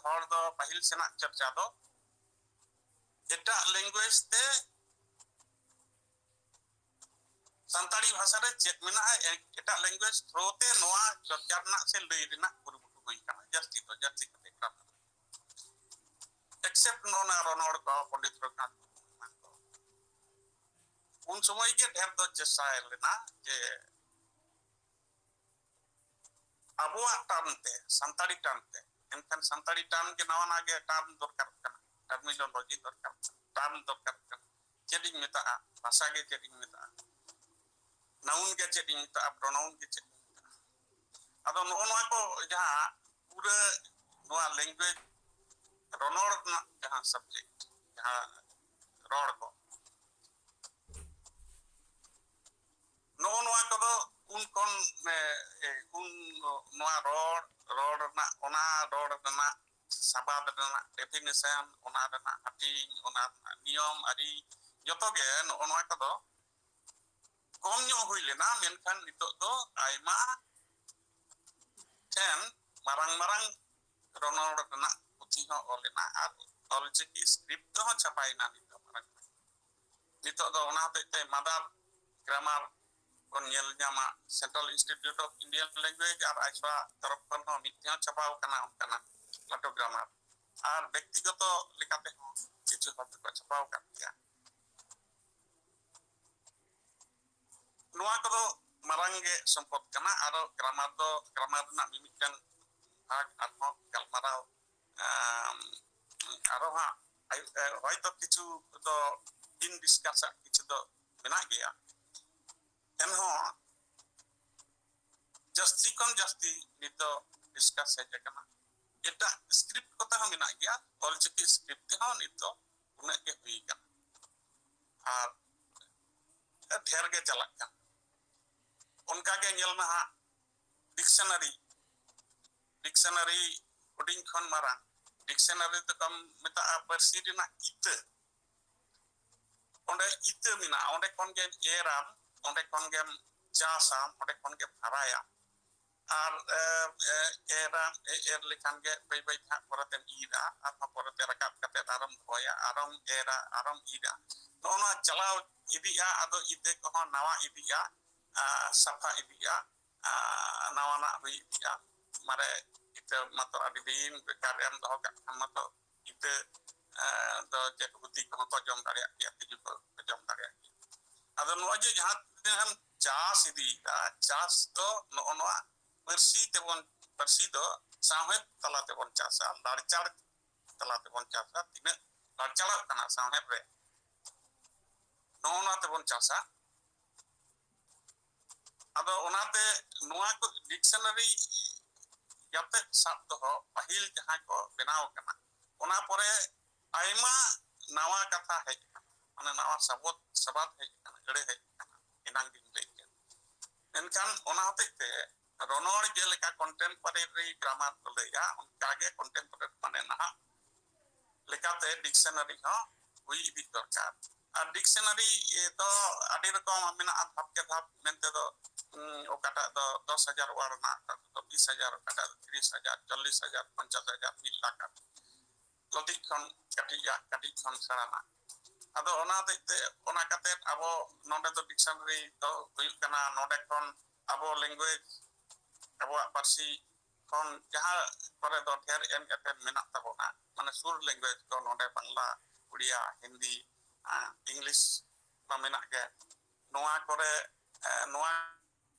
ᱦᱚᱲ ᱫᱚ ᱯᱟᱹᱦᱤᱞ ᱥᱮᱱᱟᱜ ᱪᱟᱨᱪᱟ ᱫᱚ ᱮᱴᱟᱜ language ᱛᱮ ᱥᱟᱱᱛᱟᱲᱤ ᱵᱷᱟᱥᱟ ᱨᱮ ᱪᱮᱫ ᱢᱮᱱᱟᱜᱼᱟ, ᱮ-, ᱮᱴᱟᱜ language through ᱛᱮ ᱱᱚᱣᱟ ᱪᱚᱨᱪᱟ ᱨᱮᱱᱟᱜ ᱥᱮ ᱞᱟᱹᱭ ᱨᱮᱱᱟᱜ ᱠᱩᱨᱩᱢᱩᱴᱩ ᱦᱩᱭ ᱟᱠᱟᱱᱟ, ᱡᱟᱹᱥᱛᱤ ᱫᱚ, ᱡᱟᱹᱥᱛᱤ ᱠᱟᱛᱮ grammar᱾ Except ᱱᱚᱣᱟ ᱨᱚᱱᱚᱲ ᱠᱚ, ᱯᱚᱱᱰᱤᱛ ᱨᱚᱜᱷᱩᱱᱟᱛᱷ ᱢᱩᱨᱢᱩ ᱮᱢᱟᱱ ᱠᱚ᱾ ᱩᱱ ᱥᱚᱢᱚᱭ ᱜᱮ ᱰᱷᱮᱨ ᱫᱚ ᱪᱮᱥᱴᱟᱭ ᱞᱮᱱᱟ ᱡᱮ ᱟᱵᱚᱣᱟᱜ ᱴᱟᱨᱢ ᱛᱮ, ᱥᱟᱱᱛᱟᱲᱤ ᱴᱟᱨᱢ ᱛᱮ᱾ ᱮᱱᱠᱷᱟᱱ ᱥᱟᱱᱛᱟᱲᱤ ᱴᱟᱨᱢ ᱜᱮ ᱱᱟᱣᱟ ᱱᱟᱣᱟ ᱜᱮ ᱴᱟᱨᱢ ᱫᱚᱨᱠᱟᱨᱚᱜ ᱠᱟᱱᱟ, ᱴᱟᱨᱢᱤᱱᱳᱞᱚᱡᱤ ᱫᱚᱨᱠᱟᱨᱚᱜ ᱠᱟᱱᱟ, ᱴᱟᱨᱢ ᱫᱚᱨᱠᱟᱨᱚᱜ ᱠᱟᱱᱟ᱾ ᱪᱮᱫ ᱤᱧ ᱢᱮᱛᱟᱜᱼᱟ, ᱵᱷᱟᱥᱟ ᱜᱮ ᱪᱮᱫ ᱤᱧ ᱢᱮᱛᱟᱜᱼᱟ, ᱱᱟᱣᱩᱱ ᱜᱮ ᱪᱮᱫ ᱤᱧ ᱢᱮᱛᱟᱜᱼᱟ, ᱯᱨᱚᱱᱟᱣᱩᱱ ᱜᱮ ᱪᱮᱫ ᱤᱧ ᱢᱮᱛᱟᱜᱼᱟ᱾ ᱟᱫᱚ ᱱᱚᱜᱼᱚ ᱱᱚᱣᱟ ᱠᱚ ᱡᱟᱦᱟᱸ ᱯᱩᱨᱟᱹ ᱱᱚᱣᱟ ᱞᱮᱝᱜᱩᱭᱮᱡᱽ, ᱨᱚᱱᱚᱲ ᱨᱮᱱᱟᱜ ᱡᱟᱦᱟᱸ ᱥᱟᱵᱡᱮᱠᱴ, ᱡᱟᱦᱟᱸ ᱨᱚᱲ ᱠᱚ, ᱱᱚᱜᱼᱚ ᱱᱚᱣᱟ ᱠᱚᱫᱚ ᱩᱱ ᱠᱷᱚᱱ, ᱮ, ᱮ, ᱩᱱ ᱱᱚᱣᱟ ᱨᱚᱲ, ᱨᱚᱲ ᱨᱮᱱᱟᱜ, ᱚᱱᱟ ᱨᱚᱲ ᱨᱮᱱᱟᱜ ᱥᱟᱵᱟᱫ ᱨᱮᱱᱟᱜ ᱰᱮᱯᱷᱤᱱᱮᱥᱚᱱ, ᱚᱱᱟ ᱨᱮᱱᱟᱜ ᱦᱟᱹᱴᱤᱧ, ᱚᱱᱟ ᱨᱮᱱᱟᱜ ᱱᱤᱭᱚᱢ ᱟᱹᱨᱤ, ᱡᱚᱛᱚ ᱜᱮ ᱱᱚᱜᱼᱚ ᱱᱚᱣᱟ ᱠᱚᱫᱚ ᱠᱚᱢ ᱧᱚᱜ ᱦᱩᱭ ᱞᱮᱱᱟ, ᱢᱮᱱᱠᱷᱟᱱ ᱱᱤᱛᱚᱜ ᱫᱚ ᱟᱭᱢᱟ ᱴᱷᱮᱱ ᱢᱟᱨᱟᱝ ᱢᱟᱨᱟᱝ ᱨᱚᱱᱚᱲ ᱨᱮᱱᱟᱜ ᱯᱩᱛᱷᱤ ᱦᱚᱸ ᱚᱞ ᱮᱱᱟ ᱟᱨ ᱚᱞᱪᱤᱠᱤ ᱥᱠᱨᱤᱯᱴ ᱛᱮᱦᱚᱸ ᱪᱷᱟᱯᱟᱭᱮᱱᱟ ᱱᱤᱛᱚᱜ ᱢᱟᱨᱟᱝ ᱢᱟᱨᱟᱝ᱾ ᱱᱤᱛᱚᱜ ᱫᱚ ᱚᱱᱟ ᱦᱚᱛᱮᱡ ᱛᱮ ᱢᱟᱫᱟᱨ ᱜᱨᱟᱢᱟᱨ ᱵᱚᱱ ᱧᱮᱞ ᱧᱟᱢᱟ, Central Institute of Indian Language ᱟᱨ ᱟᱭᱥᱟ ᱛᱚᱨᱚᱯ ᱠᱷᱚᱱ ᱦᱚᱸ ᱢᱤᱫ ᱴᱷᱮᱱ ᱪᱷᱟᱯᱟᱣ ᱠᱟᱱᱟ ᱚᱱᱠᱟᱱᱟᱜ ᱞᱟᱹᱴᱩ ᱜᱨᱟᱢᱟᱨ, ᱟᱨ ᱵᱮᱠᱛᱤᱜᱚᱛᱚ ᱞᱮᱠᱟᱛᱮ ᱦᱚᱸ ᱠᱤᱪᱷᱩ ᱦᱚᱲ ᱫᱚᱠᱚ ᱪᱷᱟᱯᱟᱣ ᱟᱠᱟᱫ ᱜᱮᱭᱟ᱾ ᱱᱚᱣᱟ ᱠᱚᱫᱚ ᱢᱟᱨᱟᱝ ᱜᱮ ᱥᱚᱢᱯᱚᱫ ᱠᱟᱱᱟ᱾ ᱟᱨᱚ ᱜᱨᱟᱢᱟᱨ ᱫᱚ, ᱜᱨᱟᱢᱟᱨ ᱨᱮᱱᱟᱜ ᱢᱤᱢᱤᱫᱴᱟᱝ ᱵᱷᱟᱜᱽ ᱟᱨᱦᱚᱸ ᱜᱟᱞᱢᱟᱨᱟᱣ, ᱟᱢ, ᱟᱨᱚ ᱦᱟᱸᱜ ᱟᱭ-, ᱮ, ᱦᱚᱭᱛᱚ ᱠᱤᱪᱷᱩ ᱫᱚ ᱵᱤᱱ ᱰᱤᱥᱠᱟᱥᱟᱜ ᱠᱤᱪᱷᱩ ᱫᱚ ᱢᱮᱱᱟᱜ ᱜᱮᱭᱟ, ᱮᱱᱦᱚᱸ ᱡᱟᱹᱥᱛᱤ ᱠᱷᱚᱱ ᱡᱟᱹᱥᱛᱤ ᱱᱤᱛ ᱫᱚ ᱰᱤᱥᱠᱟᱥ ᱦᱮᱡ ᱟᱠᱟᱱᱟ᱾ ᱮᱴᱟᱜ ᱥᱠᱨᱤᱯᱴ ᱠᱚᱛᱮ ᱦᱚᱸ ᱢᱮᱱᱟᱜ ᱜᱮᱭᱟ, ᱚᱞᱪᱤᱠᱤ ᱥᱠᱨᱤᱯᱴ ᱛᱮᱦᱚᱸ ᱱᱤᱛ ᱫᱚ ᱩᱱᱟᱹᱜ ᱜᱮ ᱦᱩᱭ ᱟᱠᱟᱱᱟ᱾ ᱟᱨ ᱰᱷᱮᱨ ᱜᱮ ᱪᱟᱞᱟᱜ ᱠᱟᱱᱟ᱾ ᱚᱱᱠᱟ ᱜᱮ ᱧᱮᱞ ᱢᱮ ᱦᱟᱸᱜ, ᱰᱤᱠᱥᱚᱱᱟᱨᱤ, ᱰᱤᱠᱥᱚᱱᱟᱨᱤ ᱦᱩᱰᱤᱧ ᱠᱷᱚᱱ ᱢᱟᱨᱟᱝ, ᱰᱤᱠᱥᱚᱱᱟᱨᱤ ᱫᱚᱠᱚ ᱢᱮᱛᱟᱜᱼᱟ ᱯᱟᱹᱨᱥᱤ ᱨᱮᱱᱟᱜ ᱤᱛᱟᱹ᱾ ᱚᱸᱰᱮ ᱤᱛᱟᱹ ᱢᱮᱱᱟᱜᱼᱟ, ᱚᱸᱰᱮ ᱠᱷᱚᱱ ᱜᱮᱢ ᱮᱨᱟᱢ, ᱚᱸᱰᱮ ᱠᱷᱚᱱ ᱜᱮᱢ ᱪᱟᱥᱟᱢ, ᱚᱸᱰᱮ ᱠᱷᱚᱱ ᱜᱮᱢ ᱦᱟᱨᱟᱭᱟᱢ᱾ ᱟᱨ, ᱮ, ᱮ, ᱮᱨᱟᱢ, ᱮ-, ᱮᱨ ᱞᱮᱠᱷᱟᱱ ᱜᱮ ᱵᱟᱹᱭ ᱵᱟᱹᱭ ᱛᱮ ᱦᱟᱸᱜ ᱯᱚᱨᱮᱛᱮᱢ ᱤᱨᱟ, ᱟᱨᱦᱚᱸ ᱯᱚᱨᱮᱛᱮ ᱨᱟᱠᱟᱵ ᱠᱟᱛᱮ ᱟᱨᱚᱢ ᱨᱚᱦᱚᱭᱟ, ᱟᱨᱚᱢ ᱮᱨᱟ, ᱟᱨᱚᱢ ᱤᱨᱟ᱾ ᱱᱚᱜᱼᱚ ᱱᱚᱣᱟ ᱪᱟᱞᱟᱣ ᱤᱫᱤᱜᱼᱟ᱾ ᱟᱫᱚ ᱤᱛᱟᱹ ᱠᱚᱦᱚᱸ ᱱᱟᱣᱟ ᱤᱫᱤᱜᱼᱟ, ᱟ, ᱥᱟᱯᱷᱟ ᱤᱫᱤᱜᱼᱟ, ᱟ, ᱱᱟᱣᱟᱱᱟᱜ ᱦᱩᱭ ᱤᱫᱤᱜᱼᱟ᱾ ᱢᱟᱨᱮ ᱤᱛᱟᱹ ᱢᱟᱛᱚ ᱟᱹᱰᱤ ᱫᱤᱱ ᱵᱮᱠᱟᱨ ᱮᱢ ᱫᱚᱦᱚ ᱠᱟᱜ ᱠᱷᱟᱱ ᱢᱟᱛᱚ ᱤᱛᱟᱹ, ᱮ, ᱫᱚ ᱪᱮᱫ ᱦᱩᱛᱤ ᱠᱚᱦᱚᱸ ᱠᱚ ᱡᱚᱢ ᱫᱟᱲᱮᱭᱟᱜ ᱜᱮᱭᱟ, ᱛᱤᱡᱩ ᱠᱚ ᱠᱚ ᱡᱚᱢ ᱫᱟᱲᱮᱭᱟᱜ ᱜᱮᱭᱟ᱾ ᱟᱫᱚ ᱱᱚᱜᱼᱚᱭ ᱡᱮ ᱡᱟᱦᱟᱸ ᱛᱤᱱᱟᱹᱜ ᱮᱢ ᱪᱟᱥ ᱤᱫᱤᱭᱮᱫᱟ, ᱪᱟᱥ ᱫᱚ ᱱᱚᱜᱼᱚ ᱱᱚᱣᱟ ᱯᱟᱹᱨᱥᱤ ᱛᱮᱵᱚᱱ, ᱯᱟᱹᱨᱥᱤ ᱫᱚ ᱥᱟᱶᱦᱮᱫ ᱛᱟᱞᱟ ᱛᱮᱵᱚᱱ ᱪᱟᱥᱟ, ᱞᱟᱲᱪᱟᱲ ᱛᱟᱞᱟ ᱛᱮᱵᱚᱱ ᱪᱟᱥᱟ, ᱛᱤᱱᱟᱹᱜ ᱞᱟᱲᱪᱟᱲᱚᱜ ᱠᱟᱱᱟ ᱥᱟᱶᱦᱮᱫ ᱨᱮ, ᱱᱚᱜᱼᱚ ᱱᱚᱣᱟ ᱛᱮᱵᱚᱱ ᱪᱟᱥᱟ᱾ ᱟᱫᱚ ᱚᱱᱟᱛᱮ ᱱᱚᱣᱟ ᱠᱚ ᱰᱤᱠᱥᱚᱱᱟᱨᱤ ᱡᱟᱛᱮ ᱥᱟᱵ ᱫᱚᱦᱚ, ᱯᱟᱹᱦᱤᱞ ᱡᱟᱦᱟᱸ ᱠᱚ ᱵᱮᱱᱟᱣ ᱟᱠᱟᱱᱟ, ᱚᱱᱟ ᱯᱚᱨᱮ ᱟᱭᱢᱟ ᱱᱟᱣᱟ ᱠᱟᱛᱷᱟ ᱦᱮᱡ ᱟᱠᱟᱱᱟ, ᱢᱟᱱᱮ ᱱᱟᱣᱟ ᱥᱟᱵᱚᱫ ᱥᱟᱵᱟᱫ ᱦᱮᱡ ᱟᱠᱟᱱᱟ, ᱟᱹᱲᱟᱹ ᱦᱮᱡ ᱟᱠᱟᱱᱟ, ᱮᱱᱟᱝ ᱜᱤᱧ ᱞᱟᱹᱭ ᱠᱮᱫ᱾ ᱢᱮᱱᱠᱷᱟᱱ ᱚᱱᱟ ᱦᱚᱛᱮᱡ ᱛᱮ ᱨᱚᱱᱚᱲ ᱡᱮᱞᱮᱠᱟ ᱠᱚᱱᱴᱮᱢᱯᱚᱨᱟᱨᱤ ᱜᱨᱟᱢᱟᱨ ᱠᱚ ᱞᱟᱹᱭᱟ, ᱚᱱᱠᱟᱜᱮ ᱠᱚᱱᱴᱮᱢᱯᱚᱨᱟᱨᱤ ᱢᱟᱱᱮ ᱱᱟᱦᱟᱜ ᱞᱮᱠᱟᱛᱮ ᱰᱤᱠᱥᱚᱱᱟᱨᱤ ᱦᱚᱸ ᱦᱩᱭ ᱤᱫᱤ ᱫᱚᱨᱠᱟᱨ᱾ ᱟᱨ ᱰᱤᱠᱥᱚᱱᱟᱨᱤ ᱫᱚ ᱟᱹᱰᱤ ᱨᱚᱠᱚᱢ ᱢᱮᱱᱟᱜᱼᱟ, ᱫᱷᱟᱯ ᱠᱮ ᱫᱷᱟᱯ ᱢᱮᱱᱛᱮ ᱫᱚ, ᱩᱸ, ᱚᱠᱟᱴᱟᱜ ᱫᱚ ᱫᱚᱥ ᱦᱟᱡᱟᱨ ᱣᱟᱨᱰ ᱨᱮᱱᱟᱜ, ᱚᱠᱟᱴᱟᱜ ᱫᱚ ᱵᱤᱥ ᱦᱟᱡᱟᱨ, ᱚᱠᱟᱴᱟᱜ ᱫᱚ ᱛᱤᱨᱤᱥ ᱦᱟᱡᱟᱨ, ᱪᱚᱞᱞᱤᱥ ᱦᱟᱡᱟᱨ, ᱯᱚᱧᱪᱟᱥ ᱦᱟᱡᱟᱨ, ᱢᱤᱫ ᱞᱟᱠᱷ ᱟᱨ ᱠᱟᱹᱴᱤᱡ ᱠᱷᱚᱱ ᱠᱟᱹᱴᱤᱡᱟᱜ, ᱠᱟᱹᱴᱤᱡ ᱠᱷᱚᱱ ᱥᱮᱬᱟᱱᱟᱜ᱾ ᱟᱫᱚ ᱚᱱᱟ ᱦᱚᱛᱮᱡ ᱛᱮ ᱚᱱᱟ ᱠᱟᱛᱮ ᱟᱵᱚ ᱱᱚᱰᱮ ᱫᱚ ᱰᱤᱠᱥᱚᱱᱟᱨᱤ ᱫᱚ ᱦᱩᱭᱩᱜ ᱠᱟᱱᱟ, ᱱᱚᱰᱮ ᱠᱷᱚᱱ ᱟᱵᱚ ᱞᱮᱝᱜᱩᱭᱮᱡᱽ, ᱟᱵᱚᱣᱟᱜ ᱯᱟᱹᱨᱥᱤ ᱠᱷᱚᱱ ᱡᱟᱦᱟᱸ ᱠᱚᱨᱮ ᱫᱚ ᱰᱷᱮᱨ ᱮᱢ ᱮᱯᱮᱢ ᱢᱮᱱᱟᱜ ᱛᱟᱵᱚᱱᱟ, ᱢᱟᱱᱮ ᱥᱩᱨ ᱞᱮᱝᱜᱩᱭᱮᱡᱽ ᱠᱚ ᱱᱚᱰᱮ ᱵᱟᱝᱞᱟ, ᱩᱲᱤᱭᱟ, ᱦᱤᱱᱫᱤ, ᱟᱸ, ᱤᱝᱞᱤᱥ ᱢᱟ ᱢᱮᱱᱟᱜ ᱜᱮ᱾ ᱱᱚᱣᱟ ᱠᱚᱨᱮ, ᱮ, ᱱᱚᱣᱟ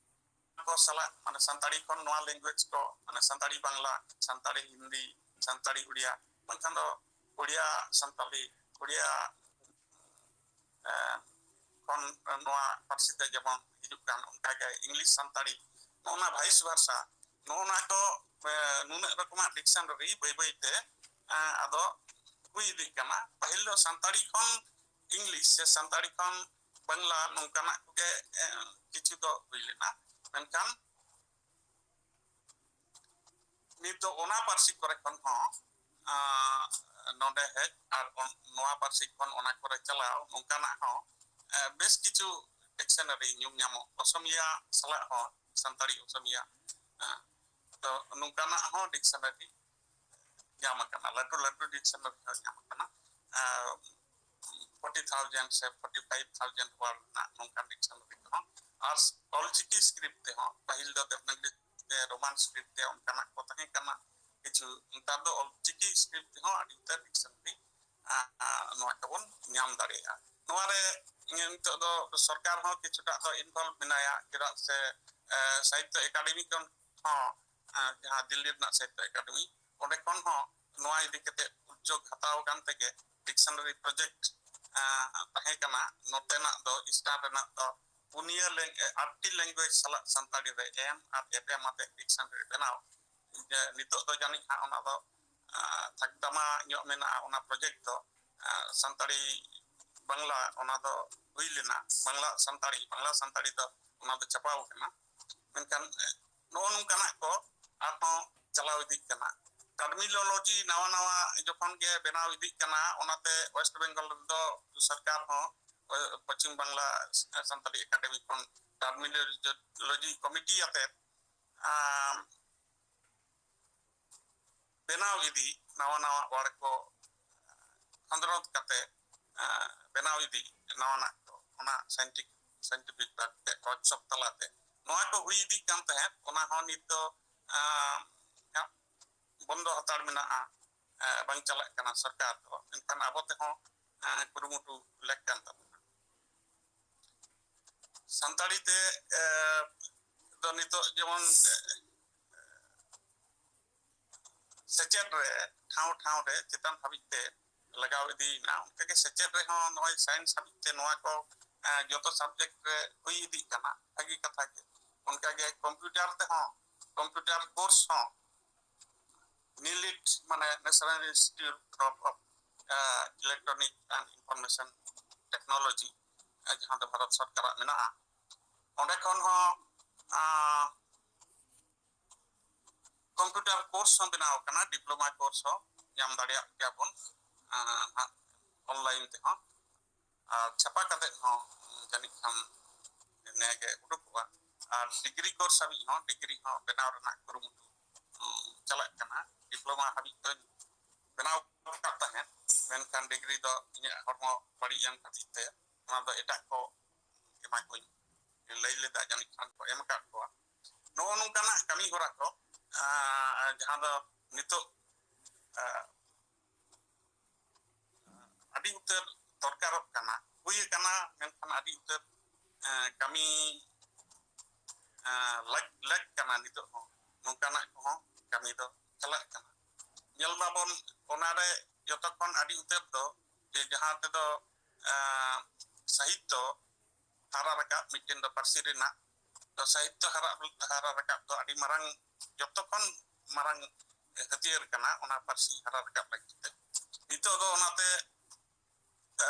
ᱠᱚ ᱥᱟᱞᱟᱜ ᱢᱟᱱᱮ ᱥᱟᱱᱛᱟᱲᱤ ᱠᱷᱚᱱ ᱱᱚᱣᱟ ᱞᱮᱝᱜᱩᱭᱮᱡᱽ ᱠᱚ, ᱢᱟᱱᱮ ᱥᱟᱱᱛᱟᱲᱤ ᱵᱟᱝᱞᱟ, ᱥᱟᱱᱛᱟᱲᱤ ᱦᱤᱱᱫᱤ, ᱥᱟᱱᱛᱟᱲᱤ ᱩᱲᱤᱭᱟ, ᱵᱟᱝᱠᱷᱟᱱ ᱫᱚ ᱩᱲᱤᱭᱟ ᱥᱟᱱᱛᱟᱲᱤ, ᱩᱲᱤᱭᱟ, ᱮ, ᱠᱷᱚᱱ ᱱᱚᱣᱟ ᱯᱟᱹᱨᱥᱤ ᱛᱮ ᱡᱮᱢᱚᱱ ᱦᱤᱡᱩᱜ ᱠᱟᱱ, ᱚᱱᱠᱟᱜᱮ ᱤᱝᱞᱤᱥ ᱥᱟᱱᱛᱟᱲᱤ, ᱱᱚᱜᱼᱚ ᱱᱟ ᱵᱷᱟᱭᱤᱥ ᱵᱷᱟᱨᱥᱟ, ᱱᱚᱜᱼᱚ ᱱᱟ ᱠᱚ, ᱮ, ᱱᱩᱱᱟᱹᱜ ᱨᱚᱠᱚᱢᱟᱜ ᱰᱤᱠᱥᱚᱱᱟᱨᱤ ᱵᱟᱹᱭ ᱵᱟᱹᱭ ᱛᱮ, ᱮ, ᱟᱫᱚ ᱦᱩᱭ ᱤᱫᱤᱜ ᱠᱟᱱᱟ᱾ ᱯᱟᱹᱦᱤᱞ ᱫᱚ ᱥᱟᱱᱛᱟᱲᱤ ᱠᱷᱚᱱ ᱤᱝᱞᱤᱥ ᱥᱮ ᱥᱟᱱᱛᱟᱲᱤ ᱠᱷᱚᱱ ᱵᱟᱝᱞᱟ, ᱱᱚᱝᱠᱟᱱᱟᱜ ᱠᱚᱜᱮ, ᱮ, ᱠᱤᱪᱷᱩ ᱫᱚ ᱦᱩᱭ ᱞᱮᱱᱟ, ᱢᱮᱱᱠᱷᱟᱱ ᱱᱤᱛ ᱫᱚ ᱚᱱᱟ ᱯᱟᱹᱨᱥᱤ ᱠᱚᱨᱮ ᱠᱷᱚᱱ ᱦᱚᱸ, ᱟᱸ, ᱱᱚᱰᱮ ᱦᱮᱡ ᱟᱨ ᱚᱱ-, ᱱᱚᱣᱟ ᱯᱟᱹᱨᱥᱤ ᱠᱷᱚᱱ ᱚᱱᱟ ᱠᱚᱨᱮ ᱪᱟᱞᱟᱣ, ᱱᱚᱝᱠᱟᱱᱟᱜ ᱦᱚᱸ, ᱮ, ᱵᱮᱥ ᱠᱤᱪᱷᱩ ᱰᱤᱠᱥᱚᱱᱟᱨᱤ ᱧᱩᱢ ᱧᱟᱢᱚᱜ, ᱚᱥᱚᱢᱤᱭᱟ ᱥᱟᱞᱟᱜ ᱦᱚᱸ, ᱥᱟᱱᱛᱟᱲᱤ ᱚᱥᱚᱢᱤᱭᱟ, ᱮ, ᱛᱚ ᱱᱚᱝᱠᱟᱱᱟᱜ ᱦᱚᱸ ᱰᱤᱠᱥᱚᱱᱟᱨᱤ ᱧᱟᱢ ᱟᱠᱟᱱᱟ, ᱞᱟᱹᱴᱩ ᱞᱟᱹᱴᱩ ᱰᱤᱠᱥᱚᱱᱟᱨᱤ ᱦᱚᱸ ᱧᱟᱢ ᱟᱠᱟᱱᱟ᱾ ᱮ, ᱯᱷᱳᱨᱴᱤ ᱛᱷᱟᱣᱡᱮᱱᱰ ᱥᱮ ᱯᱷᱳᱨᱴᱤ ᱯᱷᱟᱭᱤᱵᱷ ᱛᱷᱟᱣᱡᱮᱱᱰ ᱣᱟᱨᱰ ᱨᱮᱱᱟᱜ ᱱᱚᱝᱠᱟᱱ ᱰᱤᱠᱥᱚᱱᱟᱨᱤ ᱠᱚᱦᱚᱸ, ᱟᱨ ᱚᱞᱪᱤᱠᱤ ᱥᱠᱨᱤᱯᱴ ᱛᱮᱦᱚᱸ, ᱯᱟᱹᱦᱤᱞ ᱫᱚ ᱫᱮᱵᱽᱱᱟᱜᱽᱨᱤ ᱛᱮ, ᱨᱳᱢᱟᱱ ᱥᱠᱨᱤᱯᱴ ᱛᱮ ᱚᱱᱠᱟᱱᱟᱜ ᱠᱚ ᱛᱟᱦᱮᱸ ᱠᱟᱱᱟ ᱠᱤᱪᱷᱩ, ᱱᱮᱛᱟᱨ ᱫᱚ ᱚᱞᱪᱤᱠᱤ ᱥᱠᱨᱤᱯᱴ ᱛᱮᱦᱚᱸ ᱟᱹᱰᱤ ᱩᱛᱟᱹᱨ ᱰᱤᱠᱥᱚᱱᱟᱨᱤ, ᱟ, ᱟ, ᱱᱚᱣᱟ ᱠᱚᱵᱚᱱ ᱧᱟᱢ ᱫᱟᱲᱮᱭᱟᱜᱼᱟ᱾ ᱱᱚᱣᱟ ᱨᱮ ᱱᱤᱛᱚᱜ ᱫᱚ ᱥᱚᱨᱠᱟᱨ ᱦᱚᱸ ᱠᱤᱪᱷᱩᱴᱟᱜ ᱫᱚ ᱤᱱᱵᱷᱚᱞᱵᱷ ᱢᱮᱱᱟᱭᱟ, ᱪᱮᱫᱟᱜ ᱥᱮ, ᱮ, ᱥᱟᱦᱤᱛᱛᱚ ᱮᱠᱟᱰᱮᱢᱤ ᱠᱷᱚᱱ ᱦᱚᱸ, ᱟᱸ, ᱡᱟᱦᱟᱸ ᱫᱤᱞᱞᱤ ᱨᱮᱱᱟᱜ ᱥᱟᱦᱤᱛᱛᱚ ᱮᱠᱟᱰᱮᱢᱤ, ᱚᱸᱰᱮ ᱠᱷᱚᱱ ᱦᱚᱸ ᱱᱚᱣᱟ ᱤᱫᱤ ᱠᱟᱛᱮ ᱩᱫᱽᱡᱳᱜᱽ ᱦᱟᱛᱟᱣ ᱟᱠᱟᱱ ᱛᱮᱜᱮ ᱰᱤᱠᱥᱚᱱᱟᱨᱤ ᱯᱨᱚᱡᱮᱠᱴ, ᱟᱸ, ᱛᱟᱦᱮᱸ ᱠᱟᱱᱟ᱾ ᱱᱚᱛᱮᱱᱟᱜ ᱫᱚ, ᱤᱥᱴᱟᱨᱱ ᱨᱮᱱᱟᱜ ᱫᱚ ᱯᱩᱱᱭᱟᱹ ᱞᱮᱝ-, ᱮ, ᱟᱴᱴᱤ ᱞᱮᱝᱜᱩᱭᱮᱡᱽ ᱥᱟᱞᱟᱜ ᱥᱟᱱᱛᱟᱲᱤ ᱨᱮ ᱮᱢ ᱟᱨ ᱮᱯᱮᱢ ᱟᱛᱮ ᱰᱤᱠᱥᱚᱱᱟᱨᱤ ᱵᱮᱱᱟᱣ᱾ ᱡᱮ ᱱᱤᱛᱚᱜ ᱫᱚ ᱡᱟᱹᱱᱤᱡ ᱦᱟᱸᱜ ᱚᱱᱟ ᱫᱚ, ᱟᱸ, ᱛᱷᱟᱠᱫᱟᱢᱟ ᱧᱚᱜ ᱢᱮᱱᱟᱜᱼᱟ ᱚᱱᱟ ᱯᱨᱚᱡᱮᱠᱴ ᱫᱚ᱾ ᱟᱸ, ᱥᱟᱱᱛᱟᱲᱤ ᱵᱟᱝᱞᱟ ᱚᱱᱟ ᱫᱚ ᱦᱩᱭ ᱞᱮᱱᱟ, ᱵᱟᱝᱞᱟ ᱥᱟᱱᱛᱟᱲᱤ, ᱵᱟᱝᱞᱟ ᱥᱟᱱᱛᱟᱲᱤ ᱫᱚ ᱚᱱᱟ ᱫᱚ ᱪᱟᱵᱟᱣ ᱠᱟᱱᱟ᱾ ᱢᱮᱱᱠᱷᱟᱱ, ᱮ, ᱱᱚᱜᱼᱚ ᱱᱚᱝᱠᱟᱱᱟᱜ ᱠᱚ ᱟᱨᱦᱚᱸ ᱪᱟᱞᱟᱣ ᱤᱫᱤᱜ ᱠᱟᱱᱟ᱾ ᱴᱟᱨᱢᱤᱱᱳᱞᱚᱡᱤ ᱱᱟᱣᱟ ᱱᱟᱣᱟ ᱡᱚᱠᱷᱚᱱ ᱜᱮ ᱵᱮᱱᱟᱣ ᱤᱫᱤᱜ ᱠᱟᱱᱟ, ᱚᱱᱟᱛᱮ ᱣᱮᱥᱴ ᱵᱮᱝᱜᱚᱞ ᱨᱮᱫᱚ ᱥᱚᱨᱠᱟᱨ ᱦᱚᱸ, ᱮ, ᱯᱚᱪᱷᱤᱢ ᱵᱟᱝᱞᱟ ᱥᱟᱱᱛᱟᱲᱤ ᱮᱠᱟᱰᱮᱢᱤ ᱠᱷᱚᱱ ᱴᱟᱨᱢᱤᱱᱳᱞᱚᱡᱤ ᱠᱚᱢᱤᱴᱤ ᱟᱛᱮ, ᱟᱢ, ᱵᱮᱱᱟᱣ ᱤᱫᱤ, ᱱᱟᱣᱟ ᱱᱟᱣᱟ ᱣᱟᱨᱰ ᱠᱚ ᱠᱷᱚᱸᱫᱽᱨᱚᱸᱫᱽ ᱠᱟᱛᱮ, ᱟᱸ, ᱵᱮᱱᱟᱣ ᱤᱫᱤ ᱱᱟᱣᱟᱱᱟᱜ ᱠᱚ, ᱚᱱᱟ ᱥᱟᱭᱮᱱᱴᱤᱠ-, ᱥᱟᱭᱮᱱᱴᱤᱯᱷᱤᱠ ᱵᱷᱟᱵᱛᱮ ᱣᱟᱨᱠᱥᱚᱯ ᱛᱟᱞᱟᱛᱮ ᱱᱚᱣᱟ ᱠᱚ ᱦᱩᱭ ᱤᱫᱤᱜ ᱠᱟᱱ ᱛᱟᱦᱮᱸᱫ, ᱚᱱᱟ ᱦᱚᱸ ᱱᱤᱛ ᱫᱚ, ᱟᱸ, ᱵᱚᱱᱫᱚ ᱦᱟᱛᱟᱲ ᱢᱮᱱᱟᱜᱼᱟ, ᱟᱸ, ᱵᱟᱝ ᱪᱟᱞᱟᱜ ᱠᱟᱱᱟ ᱥᱚᱨᱠᱟᱨ ᱫᱚ, ᱢᱮᱱᱠᱷᱟᱱ ᱟᱵᱚ ᱛᱮᱦᱚᱸ, ᱟᱸ, ᱠᱩᱨᱩᱢᱩᱴᱩ ᱞᱮᱠ ᱠᱟᱱ ᱛᱟᱵᱚᱱᱟ᱾ ᱥᱟᱱᱛᱟᱲᱤ ᱛᱮ, ᱮ, ᱫᱚ ᱱᱤᱛᱚᱜ ᱡᱮᱢᱚᱱ, ᱮ, ᱥᱮᱪᱮᱫ ᱨᱮ ᱴᱷᱟᱶ ᱴᱷᱟᱶ ᱨᱮ ᱪᱮᱛᱟᱱ ᱦᱟᱹᱵᱤᱡ ᱛᱮ ᱞᱟᱜᱟᱣ ᱤᱫᱤᱭᱮᱱᱟ, ᱚᱱᱠᱟᱜᱮ ᱥᱮᱪᱮᱫ ᱨᱮᱦᱚᱸ ᱱᱚᱜᱼᱚᱭ ᱥᱟᱭᱮᱱᱥ ᱦᱟᱹᱵᱤᱡ ᱛᱮ ᱱᱚᱣᱟ ᱠᱚ, ᱮ, ᱡᱚᱛᱚ ᱥᱟᱵᱡᱮᱠᱴ ᱨᱮ ᱦᱩᱭ ᱤᱫᱤᱜ ᱠᱟᱱᱟ, ᱵᱷᱟᱹᱜᱤ ᱠᱟᱛᱷᱟ ᱜᱮ᱾ ᱚᱱᱠᱟᱜᱮ ᱠᱚᱢᱯᱤᱭᱩᱴᱟᱨ ᱛᱮᱦᱚᱸ, ᱠᱚᱢᱯᱤᱭᱩᱴᱟᱨ ᱠᱳᱨᱥ ᱦᱚᱸ ᱱᱤᱞᱤᱴ, ᱢᱟᱱᱮ National Institute of, of, A, Electronic and Information Technology, ᱮ, ᱡᱟᱦᱟᱸ ᱫᱚ ᱵᱷᱟᱨᱚᱛ ᱥᱚᱨᱠᱟᱨᱟᱜ ᱢᱮᱱᱟᱜᱼᱟ, ᱚᱸᱰᱮ ᱠᱷᱚᱱ ᱦᱚᱸ, ᱟᱸ, ᱠᱚᱢᱯᱤᱭᱩᱴᱟᱨ ᱠᱳᱨᱥ ᱦᱚᱸ ᱵᱮᱱᱟᱣ ᱟᱠᱟᱱᱟ, ᱰᱤᱯᱞᱳᱢᱟ ᱠᱳᱨᱥ ᱦᱚᱸ ᱧᱟᱢ ᱫᱟᱲᱮᱭᱟᱜ ᱜᱮᱭᱟ ᱵᱚᱱ, ᱟᱸ, ᱦᱟᱸᱜ ᱚᱱᱞᱟᱭᱤᱱ ᱛᱮᱦᱚᱸ᱾ ᱟᱨ ᱪᱷᱟᱯᱟ ᱠᱟᱛᱮ ᱦᱚᱸ ᱡᱟᱹᱱᱤᱡ ᱠᱷᱟᱱ ᱱᱮᱜᱮ ᱩᱰᱩᱠᱚᱜᱼᱟ᱾ ᱟᱨ ᱰᱤᱜᱽᱨᱤ ᱠᱳᱨᱥ ᱦᱟᱹᱵᱤᱡ ᱦᱚᱸ, ᱰᱤᱜᱽᱨᱤ ᱦᱚᱸ ᱵᱮᱱᱟᱣ ᱨᱮᱱᱟᱜ ᱠᱩᱨᱩᱢᱩᱴᱩ, ᱩᱸ, ᱪᱟᱞᱟᱜ ᱠᱟᱱᱟ᱾ ᱰᱤᱯᱞᱳᱢᱟ ᱦᱟᱹᱵᱤᱡ ᱫᱚᱧ ᱵᱮᱱᱟᱣ ᱟᱠᱟᱫ ᱛᱟᱦᱮᱸᱫ, ᱢᱮᱱᱠᱷᱟᱱ ᱰᱤᱜᱽᱨᱤ ᱫᱚ ᱤᱧᱟᱹᱜ ᱦᱚᱲᱢᱚ ᱵᱟᱹᱲᱤᱡ ᱮᱱ ᱠᱷᱟᱹᱛᱤᱨ ᱛᱮ ᱚᱱᱟ ᱫᱚ ᱮᱴᱟᱜ ᱠᱚ ᱮᱢᱟ ᱠᱚᱧ ᱞᱟᱹᱭ ᱞᱮᱫᱟ, ᱡᱟᱹᱱᱤᱡ ᱠᱷᱟᱱ ᱠᱚ ᱮᱢ ᱟᱠᱟᱫ ᱠᱚᱣᱟ᱾ ᱱᱚᱜᱼᱚ ᱱᱚᱝᱠᱟᱱᱟᱜ ᱠᱟᱹᱢᱤ ᱦᱚᱨᱟ ᱠᱚ, ᱟᱸ, ᱡᱟᱦᱟᱸ ᱫᱚ ᱱᱤᱛᱚᱜ, ᱟᱸ, ᱟᱹᱰᱤ ᱩᱛᱟᱹᱨ ᱫᱚᱨᱠᱟᱨᱚᱜ ᱠᱟᱱᱟ, ᱦᱩᱭ ᱟᱠᱟᱱᱟ, ᱢᱮᱱᱠᱷᱟᱱ ᱟᱹᱰᱤ ᱩᱛᱟᱹᱨ, ᱮᱸ, ᱠᱟᱹᱢᱤ, ᱮᱸ, ᱞᱮᱠ, ᱞᱮᱠ ᱠᱟᱱᱟ ᱱᱤᱛᱚᱜ ᱦᱚᱸ᱾ ᱱᱚᱝᱠᱟᱱᱟᱜ ᱠᱚᱦᱚᱸ ᱠᱟᱹᱢᱤ ᱫᱚ ᱪᱟᱞᱟᱜ ᱠᱟᱱᱟ᱾ ᱧᱮᱞ ᱢᱟᱵᱚᱱ, ᱚᱱᱟᱨᱮ ᱡᱚᱛᱚ ᱠᱷᱚᱱ ᱟᱹᱰᱤ ᱩᱛᱟᱹᱨ ᱫᱚ ᱡᱮ ᱡᱟᱦᱟᱸ ᱛᱮᱫᱚ, ᱮᱸ, ᱥᱟᱦᱤᱛᱛᱚ ᱦᱟᱨᱟ ᱨᱟᱠᱟᱵ ᱢᱤᱫᱴᱮᱱ ᱫᱚ ᱯᱟᱹᱨᱥᱤ ᱨᱮᱱᱟᱜ ᱫᱚ ᱥᱟᱦᱤᱛᱛᱚ ᱦᱟᱨᱟ, ᱦᱟᱨᱟ ᱨᱟᱠᱟᱵ ᱫᱚ ᱟᱹᱰᱤ ᱢᱟᱨᱟᱝ, ᱡᱚᱛᱚ ᱠᱷᱚᱱ ᱢᱟᱨᱟᱝ ᱦᱟᱹᱛᱭᱟᱹᱨ ᱠᱟᱱᱟ ᱚᱱᱟ ᱯᱟᱹᱨᱥᱤ ᱦᱟᱨᱟ ᱨᱟᱠᱟᱵ ᱞᱟᱹᱜᱤᱫ ᱛᱮ᱾ ᱱᱤᱛᱚᱜ ᱫᱚ ᱚᱱᱟᱛᱮ, ᱮ,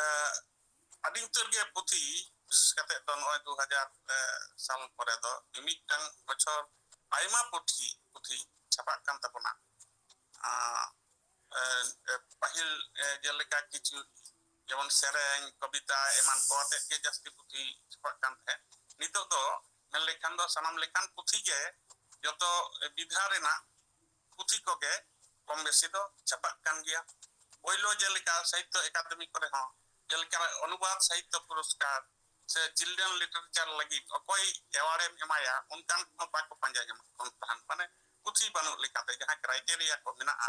ᱟᱹᱰᱤ ᱩᱛᱟᱹᱨ ᱜᱮ ᱯᱩᱛᱷᱤ, ᱵᱤᱥᱮᱥ ᱠᱟᱛᱮ ᱫᱚ ᱱᱚᱜᱼᱚᱭ ᱫᱩ ᱦᱟᱡᱟᱨ, ᱮ, ᱥᱟᱞ ᱯᱚᱨᱮ ᱫᱚ ᱢᱤᱢᱤᱫᱴᱟᱝ ᱵᱚᱪᱷᱚᱨ ᱟᱭᱢᱟ ᱯᱩᱛᱷᱤ, ᱯᱩᱛᱷᱤ ᱪᱷᱟᱯᱟᱜ ᱠᱟᱱ ᱛᱟᱵᱚᱱᱟ᱾ ᱟ, ᱮ, ᱮ, ᱯᱟᱹᱦᱤᱞ, ᱮ, ᱡᱮᱞᱮᱠᱟ ᱠᱤᱪᱷᱩ ᱡᱮᱢᱚᱱ ᱥᱮᱨᱮᱧ, ᱠᱚᱵᱤᱛᱟ ᱮᱢᱟᱱ ᱠᱚ ᱟᱛᱮᱫ ᱜᱮ ᱡᱟᱹᱥᱛᱤ ᱯᱩᱛᱷᱤ ᱪᱷᱟᱯᱟᱜ ᱠᱟᱱ ᱛᱟᱦᱮᱸᱫ᱾ ᱱᱤᱛᱚᱜ ᱫᱚ ᱢᱮᱱ ᱞᱮᱠᱷᱟᱱ ᱫᱚ ᱥᱟᱱᱟᱢ ᱞᱮᱠᱟᱱ ᱯᱩᱛᱷᱤ ᱜᱮ, ᱡᱚᱛᱚ ᱵᱤᱫᱷᱟ ᱨᱮᱱᱟᱜ ᱯᱩᱛᱷᱤ ᱠᱚᱜᱮ ᱠᱚᱢ ᱵᱮᱥᱤ ᱫᱚ ᱪᱷᱟᱯᱟᱜ ᱠᱟᱱ ᱜᱮᱭᱟ᱾ ᱯᱳᱭᱞᱳ ᱡᱮᱞᱮᱠᱟ ᱥᱟᱦᱤᱛᱛᱚ ᱮᱠᱟᱰᱮᱢᱤ ᱠᱚᱨᱮ ᱦᱚᱸ ᱡᱮᱞᱮᱠᱟ ᱚᱱᱩᱵᱟᱫ ᱥᱟᱦᱤᱛᱛᱚ ᱯᱩᱨᱚᱥᱠᱟᱨ ᱥᱮ children literature ᱞᱟᱹᱜᱤᱫ ᱚᱠᱚᱭ award ᱮᱢ ᱮᱢᱟᱭᱟ, ᱚᱱᱠᱟᱱ ᱦᱚᱸ ᱵᱟᱠᱚ ᱯᱟᱸᱡᱟ ᱧᱟᱢᱚᱜ ᱠᱟᱱ ᱛᱟᱦᱮᱸᱫ, ᱢᱟᱱᱮ ᱯᱩᱛᱷᱤ ᱵᱟᱹᱱᱩᱜ ᱞᱮᱠᱟᱛᱮ, ᱡᱟᱦᱟᱸ criteria ᱠᱚ ᱢᱮᱱᱟᱜᱼᱟ